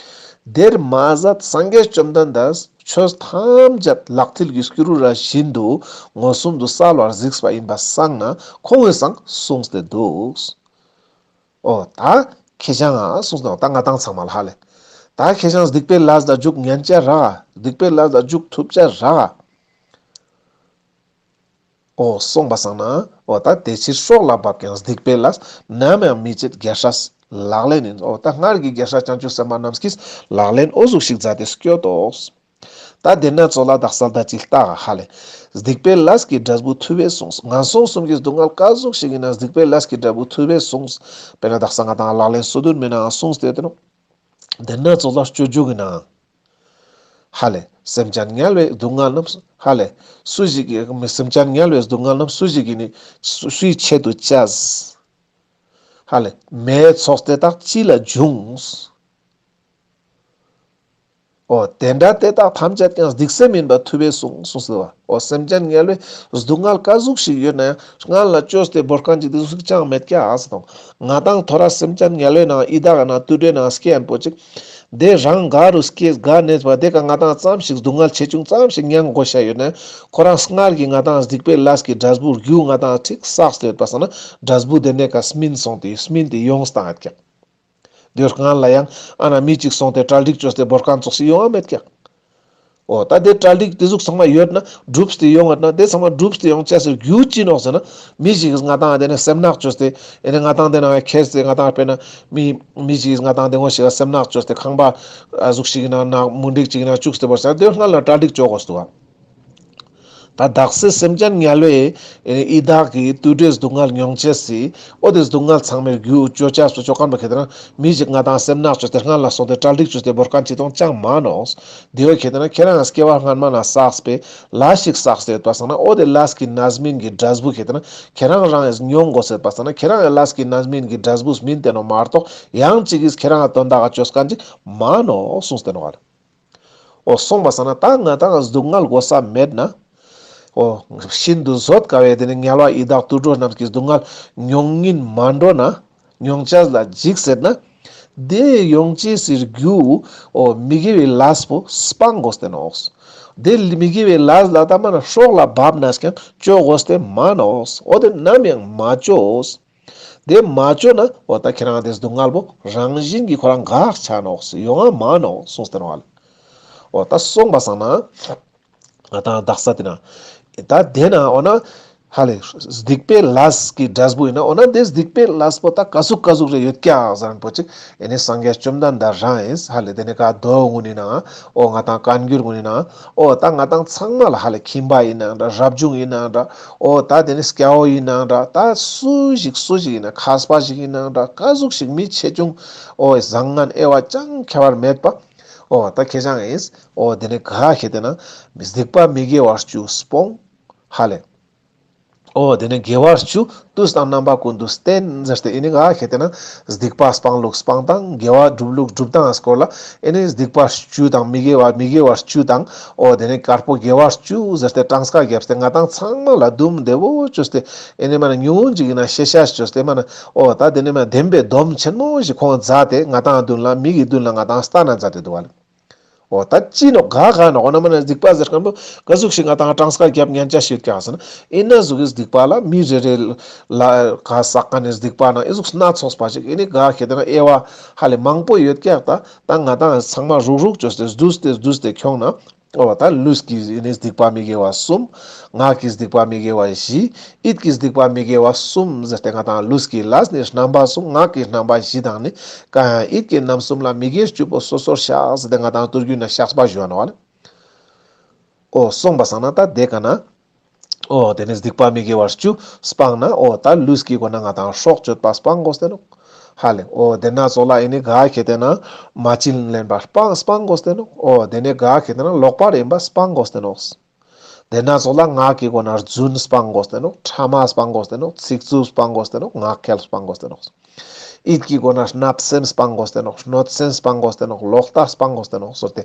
དེར་མ་ཟད་སངས་རྒྱས་བཅོམ་ལྡན་འདས་ཆོས་ཐམས་ཅད་ལག་མཐིལ་གྱི་སྐྱུ་རུ་ར་བཞིན་དུ་མངོན་སུམ་དུ་གསལ་བར་གཟིགས་པ་ཡིན་པ་སང་ན་ཁོང་གིས་སང་གསུངས་ཏེ་འདུག། འོ་ད་ཁྱེ་ཞ་ཡང་གསུངས་ཏེ་ནོག། ད་ང་དང་ཚང་མ་ལ་ཧ་ལེ། ད་ཁྱེ་ཞ་ཡང་སྡིག་པའི་ལས་ལ་འཇུག་ཉན་ཅ་རག། སྡིག་པའི་ལས་ལ་འཇུག་ཐུབ་ཅ་རག། འོ་གསུངས་པ་སང་ན། འོ་ད་དེ་ཕྱིར་སྲོག་ལ་བབ་ཀྱང་སྡིག་པའི་ལས་ནམ་ཡང་མི་བྱེད། རྒྱལ་སྲས་ལག་ལེན་ཡིན། འོ་ད་སྔར་གྱི་རྒྱལ་སྲས་བྱང་ཆུབ་སེམས་དཔའ་རྣམས་ཀྱིས་ལག་ལེན་འོ་ཟུག་ཞིག་མཛད་དེ་སྐྱོད་དོ། ད་དེ་ན་ཙོགས་ལ་དག་ས་ད་ཅི་ལྟ་ག་ཧ་ལེ། སྡིག་པའི་ལས་ཀྱི་འབྲས་བུ་ཐུབ་པས་གསུངས། ངན་སོང་གསུམ་གྱི་སྡུག་བསྔལ་ག་ཟུག་ཞིག་ཡིན་ན་སྡིག་པའི་ལས་ཀྱི་འབྲས་བུ་ཐུབ་པས་གསུངས། དཔེར་ན་དག་ས་ང་དང་ལག་ལེན་སོ་བདུན་མའི་ནང་གསུངས་ཏེ་ཡོད་དེ་ནོག། དེ་ན་ཙོགས་ལ་སྤྱོད་འཇུག་གི་ནང་། ཧ་ལེ། སེམས་ཅན་དམྱལ་བའི་སྡུག་བསྔལ་རྣམས། ཧ་ལེ། སུ་ཞིག་གིས་སེམས་ཅན་དམྱལ་བའི་སྡུག་བསྔལ་རྣམས་སུ་ཞིག་གིས་ནི། སུ་སུའི་ཆེད་དུ་བྱས། ཧ་ལེ། མེའི་ཚོགས་དེ་དག་ཅི་ལ་འབྱུང་། འོ་དེ་འདྲ་དེ་དག་ཐམས་ཅད་ཀྱང་སྡིག་སེམས་ཡིན་པ་ཐུབ་པས་གསུངས་གསུངས་ཟེར་བ། འོ་སེམས་ཅན་དམྱལ་བའི་སྡུག་བསྔལ་ག་ཟུག་ཞིག་ཡོད་ན་ཡང་སྔར་ལ་བཅོས་ཏེ་བོར་མཁན་ཅིག་དེ་ཟུག་ཅང་མེད་ཀྱག་ཟེར་དང་། ང་དང་ཐོ་རས་སེམས་ཅན་དམྱལ་བའི་ནང་ཡི་དྭགས་ནང་དུད་འགྲོའི་ནང་སྐྱེ་ཡན་པོ་ཅིག་དེ་རང་ག་རུ་སྐྱེས་ག་གནས་པ་དེ་ཀ་ང་དང་ཙམ་ཞིག་སྡུག་བསྔལ་ཆེ་ཆུང་ཙམ་ཞིག་མྱང་དགོས་ཤ་ཡོད་ན་ཁོ་རང་སྔར་གྱི་ང་དང་སྡིག་པའི་ལས་ཀྱི་འབྲས་བུ་རྒྱུ་ང་དང་ཁྲིག་བསགས་ཏེ་ཡོད་པ་སང་ན་འབྲས་བུ་དེ་ནས་ཀ་སྨིན་སོང་སྟེ་སྨིན་ཏེ་ཡོངས་བཏང་ཡོད་ཀྱག་དེ་སྔར་ལ་ཡང་ཨ་ན་མི་གཅིག་སོང་སྟེ་གྲ་སྒྲིག་བཅོས་ཏེ་བོར་མཁན་ཙོགས་ཤིག་ཡོང་བ་མེད་ཀྱག་འོ་ད་དེ་གྲ་སྒྲིག་དེ་ཟུག་ཚང་མ་ཡོད་ན་སྒྲུབས་ཏེ་ཡོང་ངད་ན་དེ་ཚང་མ་སྒྲུབས་ཏེ་ཡོང་ཅེས་སི་རྒྱུ་ཅི་ནོག་ཟེར་ན། མི་ཞིག་གིས་ང་དང་དེ་ནས་སེམས་ནག་བཅོས་ཏེ་ཨེ་ནས་ང་དང་དེ་ནང་ཁྱེར་ཏེ་ང་དང་དཔེར་ན་མི་མི་ཞིག་གིས་ང་དང་དེ་ངོ་ཞིག་ག་སེམས་ནག་བཅོས་ཏེ་ཁང་པ་ཨ་ཟུག་ཞིག་ཡིན་ན་ནག་མུན་དིག་ཅིག་ཡིན་ན་བཅུག་སྟེ་བོར་ས་དེ་སྔར་ལ་གྲ་སྒྲིག་བཅོ་དགོས་འདུག་བ། ད་དག་ས་སེམས་ཅན་དམྱལ་བའི་ཡི་དྭགས་ཀྱི་དུད་འགྲོའི་སྡུག་བསྔལ་མྱོང་ཅེས་སི་འོ་དེ་སྡུག་བསྔལ་ཚང་མའི་རྒྱུ་བཅོ་ཅེས་སུ་བཅོ་མཁན་པོ་ཁེ་ཏེ་ན་མི་ཞིག་ང་དང་སེམས་ནག་བཅོས་ཏེ་སྔར་ལ་སོང་སྟེ་གྲ་སྒྲིག་བཅོས་ཏེ་བོར་མཁན་ཅིག་དང་ཅང་མ་ནོག་དེ་བས་ཁེ་ཏེ་ན་ཁྱེད་རང་སྐྱེ་བ་སྔན་མ་ན་བསགས་པའི་ལས་ཤིག་བསགས་ཏེ་ཡོད་པ་སང་ན་འོ་དེ་ལས་ཀྱི་རྣམ་སྨིན་གྱི་འབྲས་བུ་ཁེ་ཏེ་ན་ཁྱེད་རང་རང་ཡང་མྱོང་དགོས་ཟེར་པ་སང་ན་ཁྱེད་རང་ཡང་ལས་ཀྱི་རྣམ་སྨིན་གྱི་འབྲས་བུ་སྨིན་ཏེ་ནོག་མ་གཏོགས་ཡང་ཅིག་གིས་ཁྱེད་རང་དོན་དག་ག་བཅོས་མཁན་ཅིག་མ་ནོག་གསུངས་ཏེ་ནོག་ཨ་ལེ། འོ་སོང་པ་སང་ན་ད་ང་དང་སྡུག་བསྔལ་དགོས་ས་མེད་ན། འོ་ཤིན་ཏུ་བཟོད་དཀའ་བའི་དེ་ནི་དམྱལ་བ་ཡི་དྭགས་དུད་འགྲོ་རྣམས་ཀྱི་སྡུག་བསྔལ་མྱོང་ཉིན་མ་འགྲོ་ན། མྱོང་ཅེས་ལ་འཇིགས་ཟེར་ན། དེ་ཡོང་ཅེས་སི་རྒྱུ་འོ་མི་དགེ་བའི་ལས་པོ་སྤང་དགོས་ཏེ་ནོག་དེ་མི་དགེ་བའི་ལས་ལ་ད་མ་ན་སྲོག་ལ་བབ་ནས་ཀྱང་བཅོ་དགོས་ཏེ་མ་ནོག་འོ་དེ་ནམ་ཡང་མ་བཅོས། དེ་མ་བཅོས་ན་འོ་ད་ཁྱེད་རང་དེ་སྡུག་བསྔལ་པོ་རང་བཞིན་གྱིས་ཁོ་རང་འགག་ཆ་ནོག་ཡོང་ང་མ་ནོག་གསུངས་ཏེ་ནོག་ཨ་ལེ། འོ་ད་སོང་པ་སང་ན་ང་དང་དག་ས་དེ་ན་ད་དེ་ན་འོ་ན་ཧ་ལེ་སྡིག་པའི་ལས་ཀྱི་འབྲས་བུ་ཡིན་ན་འོ་ན་དེ་སྡིག་པའི་ལས་པོ་ད་ག་ཟུག་ག་ཟུག་རེ་ཡོད་ཀྱག་ཟེར་མཁན་པོ་ཅིག་ཨེ་ནི་སངས་རྒྱས་བཅོམ་ལྡན་འདས་རང་ཡིན་ཧ་ལེ། དེ་ནས་ག་མདོ་ངོ་ནི་ན་འོ་ང་དང་བཀའ་འགྱུར་ངོ་ནི་ན་འོ་ད་ང་དང་ཚང་མ་ལ་ཧ་ལེ་ཁྱིམ་པ་ཡིན་ན་འདྲ་རབ་བྱུང་ཡིན་ན་འདྲ་འོ་ད་དེ་ནི་སྐྱ་བོ་ཡིན་ན་འདྲ་ད་སུ་ཞིག་སུ་ཞིག་ཡིན་ན་མཁས་པ་ཞིག་ཡིན་ན་འདྲ་ག་ཟུག་ཞིག་མི་ཆེ་ཆུང་འོ་བཟང་ངན་དབྱེ་བ་ཅང་ཁྱད་པར་མེད་པ་འོ་ད་ཁྱེད་ཅག་ཡིན་འོ་དེ་ནི་ག་ཁེ་ཏེ་ན་སྡིག་པ་མི་དགེ་བ་བཅུ་སྤོང་ཧ་ལེ། འོ་དེ་ནས་དགེ་བ་བཅུ་དུས་དང་རྣམ་པ་ཀུན་ཏུ་བསྟེན་ཟེར་ཏེ་ཨེ་ནི་ག་ཁེ་ཏེ་ན་སྡིག་པ་སྤང་ལུགས་སྤང་སྟངས་དགེ་བ་སྒྲུབ་ལུགས་སྒྲུབ་སྟངས་སྐོར་ལ་ཨེ་ནི་སྡིག་པ་བཅུ་དང་མི་དགེ་བ་མི་དགེ་བ་བཅུ་དང་འོ་དེ་ནས་དཀར་པོ་དགེ་བ་བཅུ་ཟེར་ཏེ་གྲངས་ཀ་བརྒྱབ་སྟེ་ང་དང་ཚང་མ་ལ་དུམ་བདེ་བོ་བཅོས་ཏེ་ཨེ་ནི་མ་ན་ཉུང་ངུ་ཅིག་ཡིན་ན་ཤེས་ཤེས་བཅོས་ཏེ་མ་ན་འོ་ད་དེ་ནས་མ་བདེན་པའི་སྡོམ་ཆེན་མོ་ཞིག་ཁོང་མཛད་དེ་ང་དང་མདུན་ལ་མིག་གི་མདུན་ལ་ང་དང་སྟན་ན་མཛད་དེ་འདུག་བ་ལེ། འོ་ད་ཅི་ནོག་ག་ག་ནོག་འོ་ན་མ་ན་སྡིག་པ་ཟེར་མཁན་པོ་ག་ཟུག་ཞིག་ང་དང་གྲངས་ཀ་རྒྱབ་ཉན་ཆ་ཞིག་ཡོད་ཀྱག་ཟེར་ན་ཨེ་ན་ཟུག་གི་སྡིག་པ་ལ་མི་རེ་རེ་ལ་ག་བསགས་མཁན་ནི་སྡིག་པ་ན་ཨེ་ཟུག་སྣ་ཚོགས་པ་ཞིག་ཨེ་ནི་ག་ཁེ་ཏེ་ན་དབྱེ་བ་ཧ་ལེ་མང་པོ་ཡོད་ཀྱག་ད་ད་ང་དང་ཚང་མ་རུག་རུག་བཅོས་ཏེ་བསྡུས་ཏེ་བསྡུས་ཏེ་ཁྱོང་ན་འོ་ད་ལུས་ཀྱི་ཨེ་ནི་སྡིག་པ་མི་དགེ་བ་གསུམ། ངག་གི་སྡིག་པ་མི་དགེ་བ་བཞི། ཡིད་ཀྱི་སྡིག་པ་མི་དགེ་བ་གསུམ་ཟེར་ཏེ་ང་དང་ལུས་ཀྱི་ལས་ནི་རྣམ་པ་གསུམ་ངག་གི་རྣམ་པ་བཞི་དང་ནི་ཀ་ཡང་ཡིད་ཀྱི་རྣམ་གསུམ་ལ་མི་དགེ་བཅུ་པོ་སོ་སོར་བཤགས་ཟེར་ཏེ་ང་དང་ཏུར་རྒྱུད་ན་བཤགས་པ་ཞུ་བ་ནོག་ལེ། འོ་སོང་པ་སང་ན་ད་དེ་ཀ་ན་འོ་དེ་ནི་སྡིག་པ་མི་དགེ་བ་བཅུ་སྤངས་ན་འོ་ད་ལུས་ཀྱི་སྒོ་ན་ང་དང་སྲོག་གཅོད་པ་སྤང་དགོས་ཏེ་ནོག་ཧ་ལེ། འོ་དེ་ན་ཚོགས་ལ་ཨེ་ནི་ག་ཁེ་ཏེ་ན་མ་བྱིན་ལེན་པ་སྤང་སྤང་དགོས་ཏེ་ནོག་འོ་དེ་ནི་ག་ཁེ་ཏེ་ན་ལོག་པར་ཡེངས་པ་སྤང་དགོས་ཏེ་ནོག་དེ་ན་ཚོགས་ལ་ངག་གི་སྒོ་ན་རྫུན་སྤང་དགོས་ཏེ་ནོག་ཕྲ་མ་སྤང་དགོས་ཏེ་ནོག་ཚིག་རྩུབ་སྤང་དགོས་ཏེ་ནོག་ངག་འཁྱལ་སྤང་དགོས་ཏེ་ནོག་ཡིད་ཀྱི་སྒོ་ན་བརྣབ་སེམས་སྤང་དགོས་ཏེ་ནོག་གནོད་སེམས་སྤང་དགོས་ཏེ་ནོག་ལོག་ལྟ་སྤང་དགོས་ཏེ་ནོག་ཟེར་ཏེ་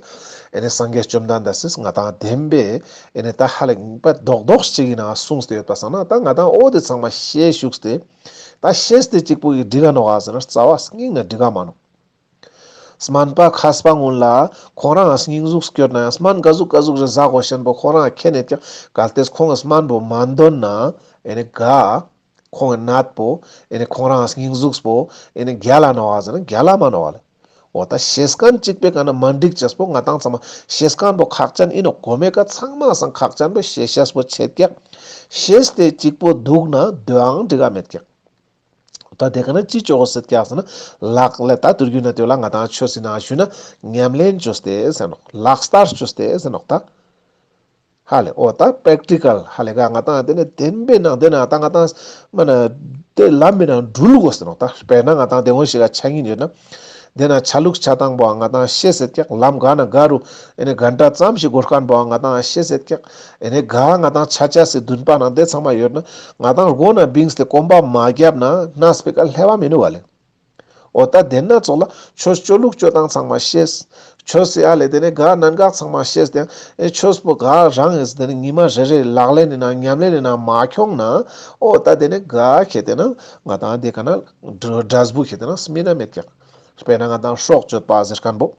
ཨེ་ནི་སངས་རྒྱས་བཅོམ་ལྡན་འདས་སིས་ང་དང་བདེན་པའི་ཨེ་ནི་ད་ཧ་ལེ་པ་རྡོག་རྡོག་ཅིག་ཡིན་ན་གསུངས་ཏེ་ཡོད་པ་སང་ན་ད་ང་དང་འོ་དེ་ཚང་མ་ཤེས་བཅུག་སྟེ་ད་ཤེས་ཏེ་གཅིག་པོ་ཡིས་འགྲིག་ག་ནོག་ག་ཟེར་ན་རྩ་བ་ཉིད་ནས་འགྲིག་ག་མ་ནོག་སྨན་པ་མཁས་པ་ངུན་ལ་ཁོང་རང་སྙིང་ཟུག་སྐྱོར་ན་ཡང་སྨན་ག་ཟུག་ག་ཟུག་རེ་ཟ་དགོས་ཤེས་པོ་ཁོང་རང་མཁྱེན་ནས་ཀྱང་གལ་ཏེ་ཁོང་གི་སྨན་པོ་མ་འདོན་ན་ཨེ་ནི་ག་ཁོང་གི་ནད་པོ་ཨེ་ནི་ཁོང་རང་སྙིང་ཟུག་པོ་ཨེ་ནི་རྒྱལ་ལ་ནོག་ག་ཟེར་ན་རྒྱལ་ལ་མ་ནོག་ག་ལེ། འོ་ད་ཤེས་མཁན་གཅིག་པོའི་ཀ་ན་མ་འགྲིག་ཅེས་པོ་ང་དང་ཚང་མ་ཤེས་མཁན་པོ་ཁག་ཅན་ཡིན་ནོག་གོ་མེ་ཀ་ཚང་མ་སང་ཁག་ཅན་པོ་ཤེས་ཤེས་པོ་ཆེད་ཀྱག་ཤེས་ཏེ་གཅིག་པོ་འདུག་ན་དོའང་འགྲིག་ག་མེད་ཀྱག་ད་དེ་ཀ་ན་ཅི་བཅོ་དགོས་ཟེར་ཀྱག་ཟེར་ན་ལག་ལེན་ད་ཏུར་རྒྱུད་ན་དེ་ལ་ང་དང་ཆོས་སི་ནང་ཞུས་ན་ཉམས་ལེན་བཅོས་ཏེ་ཟེར་ནོག་ལག་བསྟར་བཅོས་ཏེ་ཟེར་ནོག་ད་ཧ་ལེ་འོ་ད་པྲེག་ཊི་ཀལ་ཧ་ལེ་ག་ང་དང་དེ་ནས་བདེན་པའི་ནང་དེ་ན་ད་ང་དང་མ་ན་དེ་ལམ་པའི་ནང་འགྲུལ་དགོས་ཟེར་ནོག་ད་དཔེར་ན་ང་དང་དེ་ངོ་ཞིག་ག་ཆ་ཡིན་ཡོད་ན། དེ་ན་ཆ་ལུགས་ཆ་སྟངས་པོའང་ང་དང་ཤེས་ཟེར་ཀྱག་ལམ་ག་ན་ག་རུ་ཨེ་ནི་ག་འདྲ་ཙམ་ཞིག་འགོར་མཁན་པོའང་ང་དང་ཤེས་ཟེར་ཀྱག་ཨེ་ནི་ག་ང་དང་ཆ་ཆ་སི་འདུན་པ་ནང་དེ་ཚང་མ་ཡོད་ན་ང་དང་སྒོ་ན་བིངས་ཏེ་གོམ་པ་མ་བརྒྱབ་ན་གནས་པའི་ཀ་ལྷེ་བ་མི་ནུག་ག་ལེ། འོ་ད་དེ་ན་ཙོགས་ལ་ཆོས་སྤྱོད་ལུགས་སྤྱོད་སྟངས་ཚང་མ་ཤེས། ཆོས་སི་ཨ་ལེ་དེ་ནས་ག་གནད་འགག་ཚང་མ་ཤེས་ཏེ་ཨེ་ཆོས་པོ་ག་རང་ཨེ་དེ་ནས་ཉི་མ་རེ་རེ་ལག་ལེན་ནི་ནང་ཉམས་ལེན་ནི་ནང་མ་ཁྱོང་ན་འོ་ད་དེ་ནས་ག་ཁེ་དེ་ན་ང་དང་དེ་ག་ན་འབྲས་བུ་ཁེ་དེ་ན་སྨིན་ན་མེད་ཀྱག་དཔེར་ན་ང་དང་སྲོག་གཅོད་པ་ཟེར་མཁན་པོ།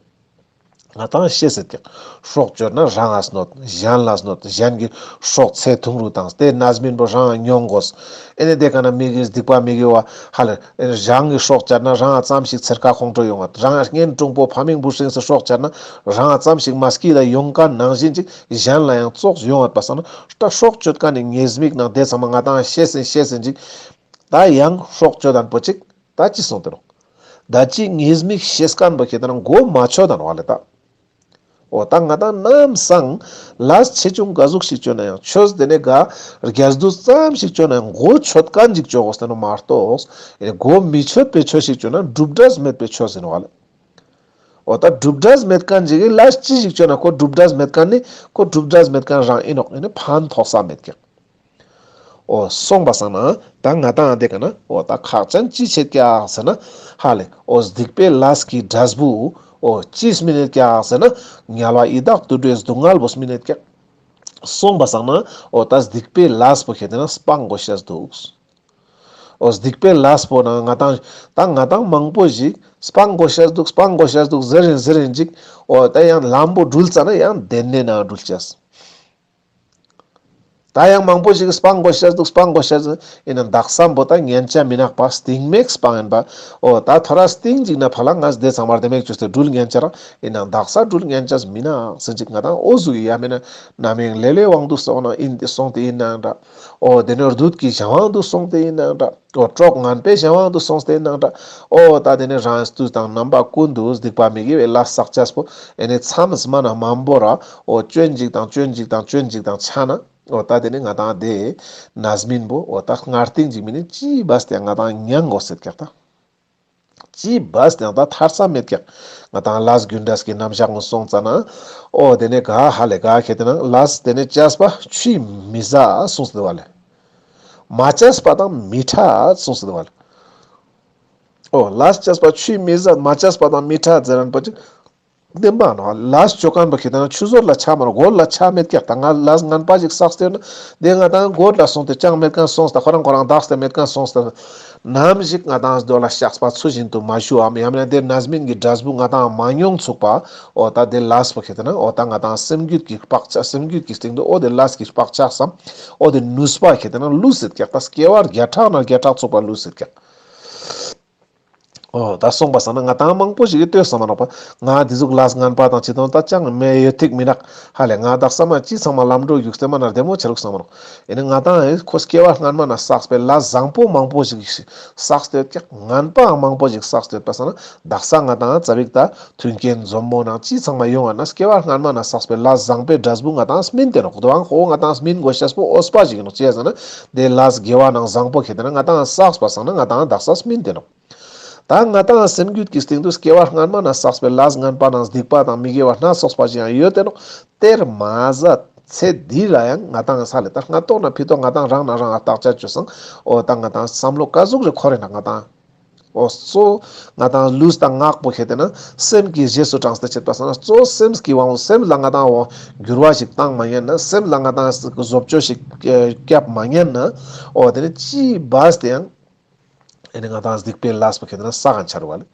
ང་དང་ཤེས་ཟེར་ཀྱག་སྲོག་གཅོད་ན་རང་ང་གནོད། གཞན་ལ་གནོད། གཞན་གྱི་སྲོག་ཚེ་ཐུང་རུ་བཏང་། དེ་རྣམ་སྨིན་པོ་རང་ང་མྱོང་དགོས། ཨེ་ནས་དེ་ག་ན་མི་གི་སྡིག་པ་མི་དགེ་བ་ཧ་ལེ་རང་གི་སྲོག་གཅོད་ན་རང་ང་ཙམ་ཞིག་ཚེར་ཁ་ཁོང་ཁྲོ་ཡོང་ངད། རང་ང་གཉེན་དྲུང་པོ་ཕ་མིང་བུ་སྲིང་སི་སྲོག་གཅོད་ན་རང་ང་ཙམ་ཞིག་མ་སྐྱིད་ལ་ཡོང་མཁན་ནང་བཞིན་ཅིག་གཞན་ལ་ཡང་ཙོགས་ཡོང་ངད་པ་སང་ན་ད་སྲོག་གཅོད་མཁན་ནི་ཉེས་དམིགས་ནང་དེ་ཚང་མ་ང་དང་ཤེས་ཟིན་ཤེས་ཟིན་ཅིག་ད་ཡང་སྲོག་གཅོད་དང་པོ་ཅིག་ད་ཅི་གསུངས་ཏེ་ནོག་ད་ཅི་ཉེས་དམིགས་ཤེས་མཁན་པོ་ཁེ་དེ་ན་མགོ་མ་ཆོད་དང་བ་ལེ་ད། འོ་ད་ང་དང་ནམ་སང་ལས་ཆེ་ཆུང་ག་ཟུག་ཞིག་བཅོ་ན་ཡང་ཆོས་དེ་ནས་ག་རྒྱས་བསྡུས་ཙམ་ཞིག་བཅོ་ན་ཡང་མགོ་ཆོད་མཁན་ཅིག་བཅོ་དགོས་ཏེ་ནོག་མ་གཏོགས་ཨེ་མགོ་མི་ཆོད་པའི་ཆོས་ཤིག་བཅོ་ན་གྲུབ་འབྲས་མེད་པའི་ཆོས་ཡིན་བ་ལེ། འོ་ད་གྲུབ་འབྲས་མེད་མཁན་ཅིག་གི་ལས་ཅི་ཞིག་བཅོ་ན་ཁོ་གྲུབ་འབྲས་མེད་མཁན་ནི་ཁོ་གྲུབ་འབྲས་མེད་མཁན་རང་ཡིན་ནོག་ཨེ་ནི་ཕན་ཐོགས་ས་མེད་ཀྱག་འོ་སོང་པ་སང་ན་ད་ང་དང་དེ་ག་ན་འོ་ད་ཁག་ཅན་ཅི་བྱེད་ཀྱག་ཟེར་ན་ཧ་ལེ་འོ་སྡིག་པའི་ལས་ཀྱི་འབྲས་བུ་འོ་ཅི་སྨིན་ནེད་ཀྱག་ཟེར་ན་དམྱལ་བ་ཡི་དྭགས་དུད་འགྲོའི་སྡུག་བསྔལ་བོ་སྨིན་ནེད་ཀྱག་སོང་པ་སང་ན་འོ་ད་སྡིག་པའི་ལས་པོ་ཁེ་དེ་ན་སྤང་དགོས་ཤེས་འདུག་འོ་སྡིག་པའི་ལས་པོ་ན་ང་དང་ད་ང་དང་མང་པོ་ཞིག་སྤང་དགོས་ཤེས་འདུག་སྤང་དགོས་ཤེས་འདུག་ཟེར་རིན་ཟེར་རིན་ཅིག་འོ་ད་ཡང་ལམ་པོ་འགྲུལ་ཙ་ན་ཡང་དེན་ནེ་ན་འགྲུལ་ཅེས། ད་ཡང་མང་པོ་ཞིག་སྤང་དགོས་ཤེས་འདུག་སྤང་དགོས་ཤེས་འདུག་ཡིན་ནའང་དག་ས་པོ་ད་ཉན་ཆ་མི་ནག་པ་སྟིང་མེག་སྤང་ཡིན་པ། འོ་ད་ཐོ་རས་སྟིང་ཅིག་ན་ཕ་ལ་ང་དེ་ཚང་མར་དེ་མེག་བཅོས་ཏེ་འགྲུལ་ཉན་ཆ་རག་ཡིན་ནའང་དག་ས་འགྲུལ་ཉན་ཆ་མི་ནག་ཟེར་ཅིག་ང་དང་འོ་ཟུག་ཡ་མེད་ན་རྣམ་གཡེང་ལེ་ལོའི་དབང་དུ་སོང་ན་ཡིན་ཏེ་སོང་སྟེ་ཡིན་ནའང་འདྲ། འོ་དེ་ནས་བདུད་ཀྱི་གཞན་དབང་དུ་སོང་སྟེ་ཡིན་ནའང་འདྲ། འོ་གྲོགས་ངན་པའི་གཞན་དབང་དུ་སོང་སྟེ་ཡིན་ནའང་འདྲ། འོ་ད་དེ་ནས་རང་དུས་དང་རྣམ་པ་ཀུན་ཏུ་སྡིག་པ་མི་དགེ་བའི་ལས་བསགས་ཅེས་པོ་ཨེ་ནས་མཚམས་མ་ན་མང་པོ་ར། འོ་སྐྱོན་ཅིག་དང་སྐྱོན་ཅིག་དང་སྐྱོན་ཅིག་དང་ཆ་ན། འོ་ད་དེ་ནས་ང་དང་དེ་རྣམ་སྨིན་པོ་འོ་ད་སྔར་སྟིང་ཅིག་མིན་ནི་ཅི་བས་ཏེ་ང་དང་མྱང་དགོས་ཟེར་ཀྱག་ད། ཅི་བས་ཏེ་ད་ཐར་ས་མེད་ཀྱག་ང་དང་ལས་རྒྱུ་འབྲས་ཀྱི་རྣམ་གཞག་ངོ་སོང་ཙ་ན། འོ་དེ་ནས་ག་ཧ་ལེ་ག་ཁེ་དེ་ན་ལས་དེ་ནས་བྱས་པ་ཆུས་མི་ཟ་གསུངས་ཏེ་བ་ལེ། མ་བྱས་པ་དང་མི་ཕྲད་གསུངས་ཏེ་བ་ལེ། འོ་ལས་བྱས་པ་ཆུས་མི་ཟ་མ་བྱས་པ་དང་མི་ཕྲད་ཟེར་རན་པོ་ཅིག་བདེན་པ་ནོ། ལས་བཅོ་མཁན་པོ་ཁེ་དེ་ན་ཆུ་ཟོར་ལ་ཆ་མ་ནོ། གོས་ལ་ཆ་མེད་ཀྱག་ད་ང་ལས་ངན་པ་ཞིག་བསགས་ཏེ་ཡོད་ན་དེ་ང་དང་གོས་ལ་སོང་སྟེ་ཅང་མེད་མཁན་སོང་སྟེ་ཁོ་རང་ཁོ་རང་དག་སྟེ་མེད་མཁན་སོང་སྟེ་ནམ་ཞིག་ང་དང་རྡོ་ལ་བཤགས་པ་ཚུལ་བཞིན་དུ་མ་ཞུའམ་ཡང་མིན་ན་དེ་རྣམ་སྨིན་གྱི་འབྲས་བུ་ང་དང་མ་མྱོང་ཚུགས་པ། འོ་ད་དེ་ལས་པོ་ཁེ་དེ་ན་འོ་ད་ང་དང་སེམས་རྒྱུད་ཀྱི་བག་ཆགས་སེམས་རྒྱུད་ཀྱི་སྟེང་དུ་འོ་དེ་ལས་ཀྱི་བག་ཆགས་སམ་འོ་དེ་ནུས་པ་ཁེ་དེ་ན་ལུས་སེད་ཀྱག་ད་སྐྱེ་བ་བརྒྱ་ཕྲག་ན་བརྒྱ་ཕྲག་ཚུགས་པ་ལུས་སེད་ཀྱག་འོ་ད་སོང་པ་སང་ན་ང་དང་མང་པོ་ཞིག་གི་ལྟོས་སམ་མ་ནོག་པ། ང་འདི་ཟུག་ལས་ངན་པ་དང་ཅི་དང་ད་ཅང་མེད་ཡོད་ཐིག་མི་ནག་ཧ་ལེ་ང་དག་ས་མ་ཅི་ཚང་མ་ལམ་འགྲོ་རྒྱུགས་ཏེ་མ་ན་བདེ་མོ་ཆ་རུག་སམ་མ་ནོག་ཨེ་ནི་ང་དང་ཨེ་ཁོ་སྐྱེ་བ་སྔན་མ་ན་བསགས་པའི་ལས་བཟང་པོ་མང་པོ་ཞིག་བསགས་ཏེ་ཡོད་ཀྱག་ངན་པའང་མང་པོ་ཞིག་བསགས་ཏེ་ཡོད་པ་སང་ན་དག་ས་ང་དང་ཙ་བིག་ད་མཐུན་རྐྱེན་འཛོམས་མོ་ནང་ཅི་ཚང་མ་ཡོང་ང་ན་སྐྱེ་བ་སྔན་མ་ན་བསགས་པའི་ལས་བཟང་པོའི་འབྲས་བུ་ང་དང་སྨིན་ཏེ་ནོག་དོ་ཨང་ཁོ་ང་དང་སྨིན་དགོས་ཤེས་པོ་འོས་པ་ཞིག་ཡིན་ནོག་ཅི་ཡ་ཟེར་ན་དེ་ལས་དགེ་བ་ནང་བཟང་པོ་ཁེ་དེ་ན་ང་དང་བསགས་པ་སང་ན་ང་དང་དག་ས་སྨིན་ཏེ་ནོག་ད་ང་དང་སེམས་རྒྱུད་ཀྱི་སྟེང་དུ་སྐྱེ་བ་སྔན་མ་ན་བསགས་པའི་ལས་ངན་པ་དང་སྡིག་པ་དང་མི་དགེ་བ་སྣ་ཚོགས་པ་ཞིག་ཡང་ཡོད་དེ་ནོག་དེར་མ་ཟད་ཚེ་འདི་ལ་ཡང་ང་དང་ས་ལེ་ད་སྔ་ཏོག་ན་ཕི་ཏོག་ང་དང་རང་ན་རང་ང་བརྟག་དཔྱད་བཅོས་སང་འོ་ད་ང་དང་བསམ་བློ་ག་ཟུག་རེ་འཁོར་རེ་ན་ང་དང་འོ་གཙོ་ང་དང་ལུས་དང་ངག་པོ་ཁེ་དེ་ན་སེམས་ཀྱི་རྗེས་སུ་འབྲངས་ཏེ་བྱེད་པ་སང་ན་གཙོ་སེམས་ཀྱི་དབང་པོ་སེམས་ལ་ང་དང་འོ་འགྱུར་བ་ཞིག་བཏང་མ་ཉན་ན་སེམས་ལ་ང་དང་བཟོ་བཅོས་ཤིག་བརྒྱབ་མ་ཉན་ན་འོ་དེ་ནི་ཅི་བས་ཏེ་ཡང་ཨེ་ནི་ང་དང་སྡིག་པའི་ལས་པོ་ཁེ་དེ་ན་བསགས་མཁན་ཆ་རུག་པ་ལེ།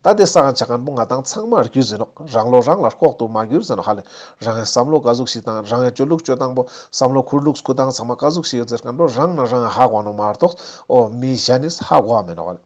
ད་དེ་བསགས་མཁན་ཆ་མཁན་པོ་ང་དང་ཚང་མ་རྒྱུས་ཡིན་ནོག་རང་བློ་རང་ལ་ལྐོག་ཏུ་མ་གྱུར་ཟེར་ནོག་ཧ་ལེ། རང་ངི་བསམ་བློ་ག་ཟུག་ཞིག་དང་རང་ངི་སྤྱོད་ལུགས་སྤྱོད་སྟངས་པོ་བསམ་བློ་ཁུར་ལུགས་ཁུར་སྟངས་ཚང་མ་ག་ཟུག་ཞིག་ཡོད་ཟེར་མཁན་པོ་རང་ན་རང་ཧ་གོ་ནོག་མ་གཏོགས་འོ་མི་གཞན་ནི་ཧ་གོ་བ་མེད་ནོག་ཧ་ལེ།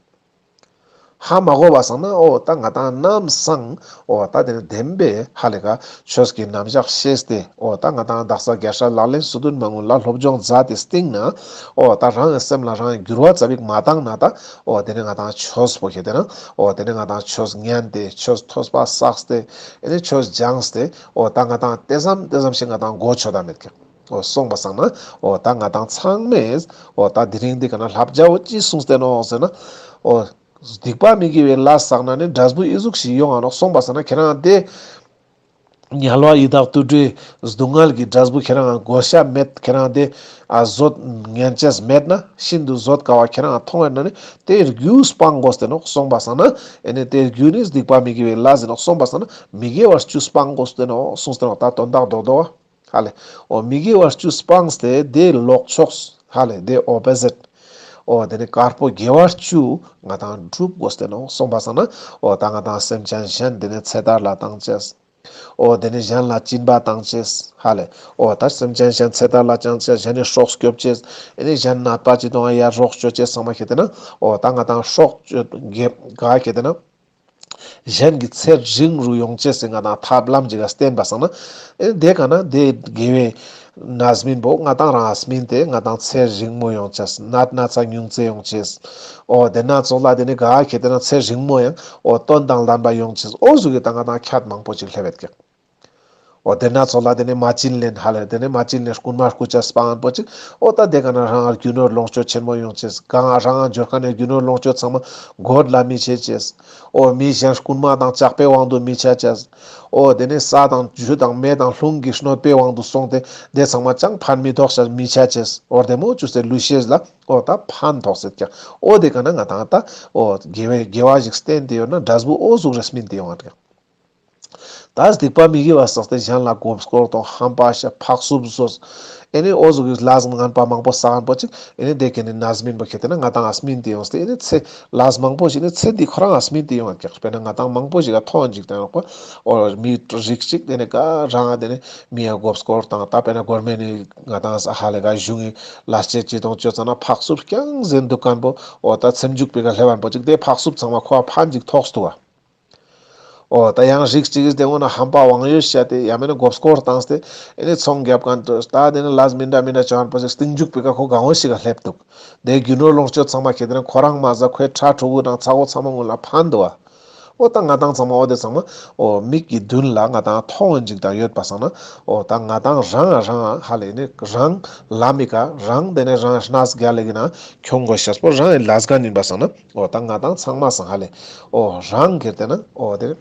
ཧ་མ་གོ་བ་སང་ན་འོ་ད་ང་དང་ནམ་སང་འོ་ད་དེ་ནི་བདེན་པའི་ཧ་ལེ་ག་ཆོས་ཀྱི་རྣམ་གཞག་ཤེས་ཏེ་འོ་ད་ང་དང་དག་ས་རྒྱལ་སྲས་ལག་ལེན་སོ་བདུན་མ་སྔོན་ལ་སློབ་སྦྱོང་མཛད་དེ་སྟིང་ན་འོ་ད་རང་གི་སེམས་ལ་རང་གི་འགྱུར་བ་ཙ་པིག་མ་བཏང་ན་ད་འོ་དེ་ནི་ང་དང་ཆོས་པོ་ཁེ་དེ་ན་འོ་དེ་ནི་ང་དང་ཆོས་ཉན་ཏེ་ཆོས་ཐོས་པ་བསགས་ཏེ་ཨེ་ནི་ཆོས་སྦྱངས་ཏེ་འོ་ད་ང་དང་དེ་ཙམ་དེ་ཙམ་ཞིག་ང་དང་གོ་ཆོད་ད་མེད་ཀྱག་འོ་སོང་པ་སང་ན་འོ་ད་ང་དང་ཚང་མས་འོ་ད་དེ་རིང་འདི་ག་ན་བསླབ་བྱ་བོ་ཅི་གསུངས་ཏེ་ནོག་ཟེར་ན་འོ་སྡིག་པ་མི་དགེ་བའི་ལས་བསགས་ན་ནི་འབྲས་བུ་ཨི་ཟུག་ཞིག་ཡོང་ང་ནོག་སོང་པ་སང་ན་ཁྱེད་རང་དེ་ དམྱལ་བ་ཡི་དྭགས་དུད་འགྲོའི་སྡུག་བསྔལ་གྱི་འབྲས་བུ་ཁྱེ་རང་དགོས་ཤ་མེད། ཁྱེ་རང་དེ་ཨ་བཟོད་ཉན་ཅེས་མེད་ན། ཤིན་ཏུ་བཟོད་དཀའ་བ་ཁྱེ་རང་མཐོང་ཡོད་ན་ནི་དེ་རྒྱུ་སྤང་དགོས་ཏེ་ནོག་གསུངས་པ་སང་ན། ཨེ་ནི་དེ་རྒྱུ་ནི་སྡིག་པ་མི་དགེ་བའི་ལས་ཨིན་ནོག་གསུངས་པ་སང་ན། མི་དགེ་བ་བཅུ་སྤང་དགོས་ཏེ་ནོག་གསུངས་ཏེ་ནོག་ད་དོན་དག་རྡོག་རྡོག་ཧ་ལེ། འོ་མི་དགེ་བ་བཅུ་སྤངས་ཏེ་དེ་ལོག་ཕྱོགས་ཧ་ལེ། དེ་ཨོ་པོ་ཟིཊ། འོ་དེ་ནི་དཀར་པོ་དགེ་བ་བཅུ་ང་དང་སྒྲུབ་དགོས་ཏེ་ནོག་གསུངས་པ་སང་ན། འོ་ད་ང་དང་སེམས་ཅན་གཞན་དེ་ནི་ཚེ་ཐར་ལ་བཏང་ཅེས། འོ་དེ་ནི་གཞན་ལ་སྦྱིན་པ་བཏང་ཅེས་ཧ་ལེ། འོ་ད་སེམས་ཅན་གཞན་ཚེ་ཐར་ལ་བཏང་ཅེས། གཞན་ནི་སྲོག་སྐྱོབ་ཅེས། ཨེ་ནི་གཞན་ནད་པ་ཅིག་དང་ཡར་རོགས་བཅོ་ཅེས་ཚང་མ་ཁེ་ཏེ་ན། འོ་ད་ང་དང་སྲོག་གཅོད་དགེ་ག་ཁེ་ཏེ་ན། གཞན་གྱི་ཚེ་རིང་རུ་ཡོང་ཅེས་སི་ང་དང་ཐབས་ལམ་ཅིག་ག་བསྟན་པ་སང་ན། ཨེ་དེ་ག་ན་དེ་དགེ་བའི་རྣམ་སྨིན་པོ་ང་དང་རང་སྨིན་ཏེ་ང་དང་ཚེ་རིང་མོ་ཡོང་ཅེས། ནད་ན་ཚ་ཉུང་ཙེ་ཡོང་ཅེས། འོ་དེ་ན་ཚོགས་ལ་དེ་ནི་ག་ཁེ་ཏེ་ན་ཚེ་རིང་མོ་ཡང་འོ་དོན་དང་ལྡན་པ་ཡོང་ཅེས། འོ་ཟུག་གི་ད་ང་དང་ཁྱད་མང་པོ་ཅིག་སླེབས་ཡོད་ཀྱག་འོ་དེ་ན་ཚོགས་ལ་དེ་ནི་མ་བྱིན་ལེན་ཧ་ལེ། དེ་ནི་མ་བྱིན་ལེན་རྐུན་མ་རྐུ་ཅེས་སྤང་པོ་ཅིག་འོ་ད་དེ་ག་ན་རང་རྒྱུ་ནོར་ལོངས་སྤྱོད་ཆེན་མོ་ཡོང་ཅེས། གང་རང་འབྱོར་ཁན་ནི་རྒྱུ་ནོར་ལོངས་སྤྱོད་ཚང་མ་སྒོར་ལ་མི་ཆ་ཅེས། འོ་མི་གཞན་རྐུན་མ་དང་ཇག་པའི་དབང་དུ་མི་ཆ་ཅེས། འོ་དེ་ནི་ས་དང་ཆུ་དང་མེ་དང་རླུང་གི་གནོད་པའི་དབང་དུ་སོང་སྟེ་དེ་ཚང་མ་ཅང་ཕན་མི་ཐོགས་ཤ་མི་ཆ་ཅེས། འོ་དེ་མོ་ཅོས་ཏེ་ལུས་ཤེས་ལ་འོ་ད་ཕན་ཐོགས་ཡོད་ཀྱག་འོ་དེ་ག་ན་ང་དང་ད་འོ་དགེ་བའི་དགེ་བ་ཞིག་བསྟན་ཏེ་ཡོད་ན་འབྲས་བུ་འོ་ཟུག་རེ་སྨིན་ཏེ་ཡོང་བ་རེད། ད་སྡིག་པ་མི་དགེ་བ་བསགས་ཏེ་གཞན་ལ་མགོ་སྐོར་དང་ཧམ་པ་བཤད་ཕག་སུབ་བཟོས། ཨེ་ནི་འོ་ཟུག་གི་ལས་ངན་པ་མང་པོ་བསགས་ཁན་པོ་ཅིག་ཨེ་ནི་དེ་ག་ནི་རྣམ་སྨིན་པོ་ཁེ་ཏེ་ན་ང་དང་ང་སྨིན་ཏེ་ཡོངས་ཏེ་ཨེ་ནི་ཚེ་ལས་མང་པོ་ཞིག་ནི་ཚེ་འདི་ཁོ་རང་ང་སྨིན་ཏེ་ཡོང་བ་ཀྱག་དཔེར་ན་ང་དང་མང་པོ་ཞིག་ག་མཐོང་ཅིག་དང་ཡོག་པ་འོ་མི་རིགས་ཅིག་དེ་ནི་ག་རང་དེ་ནི་མི་ཡ་མགོ་སྐོར་དང་ད་དཔེར་ན་གོར་མེན་ནི་ང་དང་ཧ་ལེ་ག་གཞུང་གི་ལས་བྱེད་ཅིག་དང་ཅོ་ཙ་ན་ཕག་སུབ་རྐྱང་ཟེར་འདུག་ཁན་པོ་འོ་ད་ཚེ་མཇུག་པའི་ག་སླེབས་ཁན་པོ་ཅིག་དེ་ཕག་སུབ་ཚང་མ་ཁོ་ཕན་ཅིག་ཐོགས་འདུག་ག་འོ་ད་ཡང་རིགས་གཅིག་གིས་དེ་འོ་ན་ཧམ་པ་དབང་ཡོད་བཤད་དེ་ཡང་མེད་ན་མགོ་སྐོར་བཏང་སྟེ་ཨེ་ནི་ཚོང་རྒྱབ་ཁན་དུ་ད་དེ་ནི་ལས་མི་འདྲ་མི་འདྲ་བྱ་ཁན་པོ་ཞིག་སྟིང་མཇུག་པའི་ཀ་ཁོ་ག་འོ་ཞིག་ག་སླེབས་འདུག་དེ་རྒྱུ་ནོར་ལོངས་སྤྱོད་ཚང་མ་ཁེ་ཏེ་ན་ཁོ་རང་མ་ཟད་ཁོའི་ཕྲུ་གུ་དང་ཚ་བོ་ཚང་མ་ངོ་ལ་ཕན་འདུག་བ། འོ་ད་ང་དང་ཚང་མ་འོ་དེ་ཚང་མ་འོ་མིག་གི་མདུན་ལ་ང་དང་མཐོང་ཡོང་ཅིག་དང་ཡོད་པ་སང་ན་འོ་ད་ང་དང་རང་རང་ཧ་ལེ་ནི་རང་ལམ་མི་ཀ་རང་དེ་ནི་རང་གནས་རྒྱ་ལེ་གི་ན་ཁྱོང་དགོས་ཤེས་པོ་རང་ལས་ཀ་ཡིན་པ་སང་ན། འོ་ད་ང་དང་ཚང་མ་སང་ཧ་ལེ། འོ་རང་གིར་དེ་ན་འོ་དེ།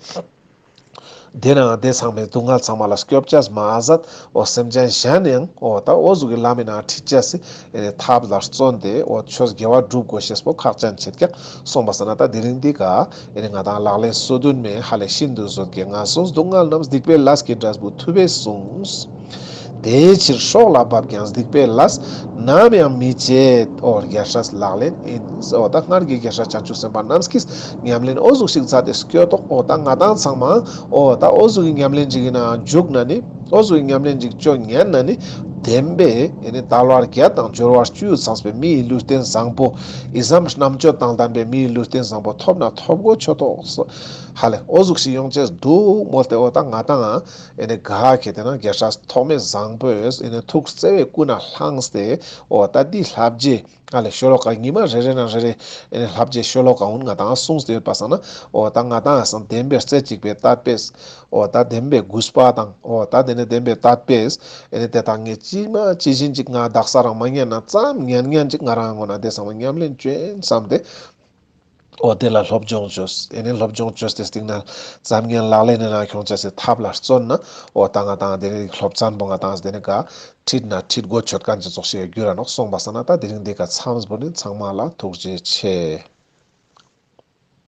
དེ་ན་དེ་ཚང་མའི་སྡུག་བསྔལ་ཚང་མ་ལ་སྐྱོབ་ཅེས་མ་ཟད། འོ་སེམས་ཅན་གཞན་ཡང་འོ་ད་འོ་ཟུག་གི་ལམ་མི་ན་ཁྲིད་ཅེས་སི་ཨེ་ནི་ཐབས་ལ་བརྩོན་ཏེ་འོ་ཆོས་དགེ་བ་སྒྲུབ་དགོས་ཤེས་པོ་ཁག་ཅན་ཆེད་ཀྱག་སོང་པ་སང་ན། ད་དེ་རིང་འདི་ཀ་ཨེ་ནི་ང་དང་ལག་ལེན་སོ་བདུན་མའི་ཧ་ལེ་ཤིན་ཏུ་བཟོད་དཀའི་ངན་སོང་སྡུག་བསྔལ་རྣམས། སྡིག་པའི་ལས་ཀྱི་འབྲས་བུ་ཐུབ་པས་གསུངས། དེའི་ཕྱིར་སྲོག་ལ་བབ་ཀྱང་སྡིག་པའི་ལས། ནམ་ཡང་མི་བྱེད། འོ་རྒྱལ་སྲས་ལག་ལེན་ཡིན། འོ་ད་སྔར་གྱི་རྒྱལ་སྲས་བྱང་ཆུབ་སེམས་དཔའ་རྣམས་ཀྱིས་ཉམས་ལེན་འོ་ཟུག་ཞིག་མཛད་དེ་སྐྱོད་དོ། འོ་ད་ང་དང་ཚང་མ་འོ་ད་འོ་ཟུག་གི་ཉམས་ལེན་ཅིག་ཡིན་ན་འཇུག་ན་ནི་འོ་ཟུག་གི་ཉམས་ལེན་ཅིག་ཅོ་ཉན་ན་ནི་བདེན་པའི་ཨེ་ནི་དལ་བ་བརྒྱད་དང་འབྱོར་བ་བཅུ་ཚང་བའི་མི་ཡི་ལུས་རྟེན་བཟང་པོ་ཨི་ཙམ་རྣམ་དཔྱོད་དང་ལྡན་པའི་མི་ཡི་ལུས་རྟེན་བཟང་པོ་ཐོབ་ན་ཐོབ་གོ་ཆོད་དོ། ཧ་ལེ་འོ་ཟུག་ཞིག་ཡོང་ཅེས་འདུག་མོལ་ཏེ་འོ་ད་ང་དང་ཨེ་ནི་ག་ཁེ་ཏེ་ན་རྒྱལ་སྲས་ཐོགས་མེད་བཟང་པོས་ཨེ་ནི་ཐུགས་བརྩེ་བས་ཀུན་ནས་བསླངས་ཏེ་འོ་ད་འདི་བསླབ་བྱ་ཨ་ལེ་ཤོ་ལོ་ཀ་ཉི་མ་རེ་རེ་ནང་རེ་རེ་ཨེ་ནི་བསླབ་བྱ་ཤོ་ལོ་ཀ་འོ་ང་དང་གསུངས་ཏེ་ཡོད་པ་སང་ན། འོ་ད་ང་དང་སང་བདེན་པའི་རྩེ་གཅིག་པའི་དད་པས་འོ་ད་བདེན་པའི་གུས་པ་དང་འོ་ད་དེ་ནི་བདེན་པའི་དད་པས་ཨེ་ནི་དེ་དག་ངས་ཅི་མ་ཅི་བཞིན་ཅིག་ང་དག་ས་རང་མ་ཉན་ན་ཙམ་ཉན་ཉན་ཅིག་ང་རང་ངོ་ན་དེ་ཚང་མ་ཉམས་ལེན་ཅོ་ཡིན་བསམ་སྟེ། འོ་དེ་ལ་སློབ་སྦྱོང་བཅོས། ཨེ་ནི་སློབ་སྦྱོང་བཅོས་ཏེ་སྟིང་ན་ཙམ་ཉན་ལག་ལེན་ནི་ནང་ཁྱོང་ཅེས་སི་ཐབས་ལ་བརྩོན་ན། འོ་ད་ང་དང་དེ་ནི་སློབ་ཚན་པོ་ང་དང་དེ་ནི་ག་ཁྲིད་ན་ཁྲིད་གོ་ཆོད་ཁན་ཅིག་ཙོགས་ཤིག་གྱུར་ར་ནོག་སོང་པ་སང་ན། ད་དེ་རིང་འདི་ཀ་མཚམས་བོར་ཡིན། ཚང་མ་ལ་ཐུགས་རྗེ་ཆེ།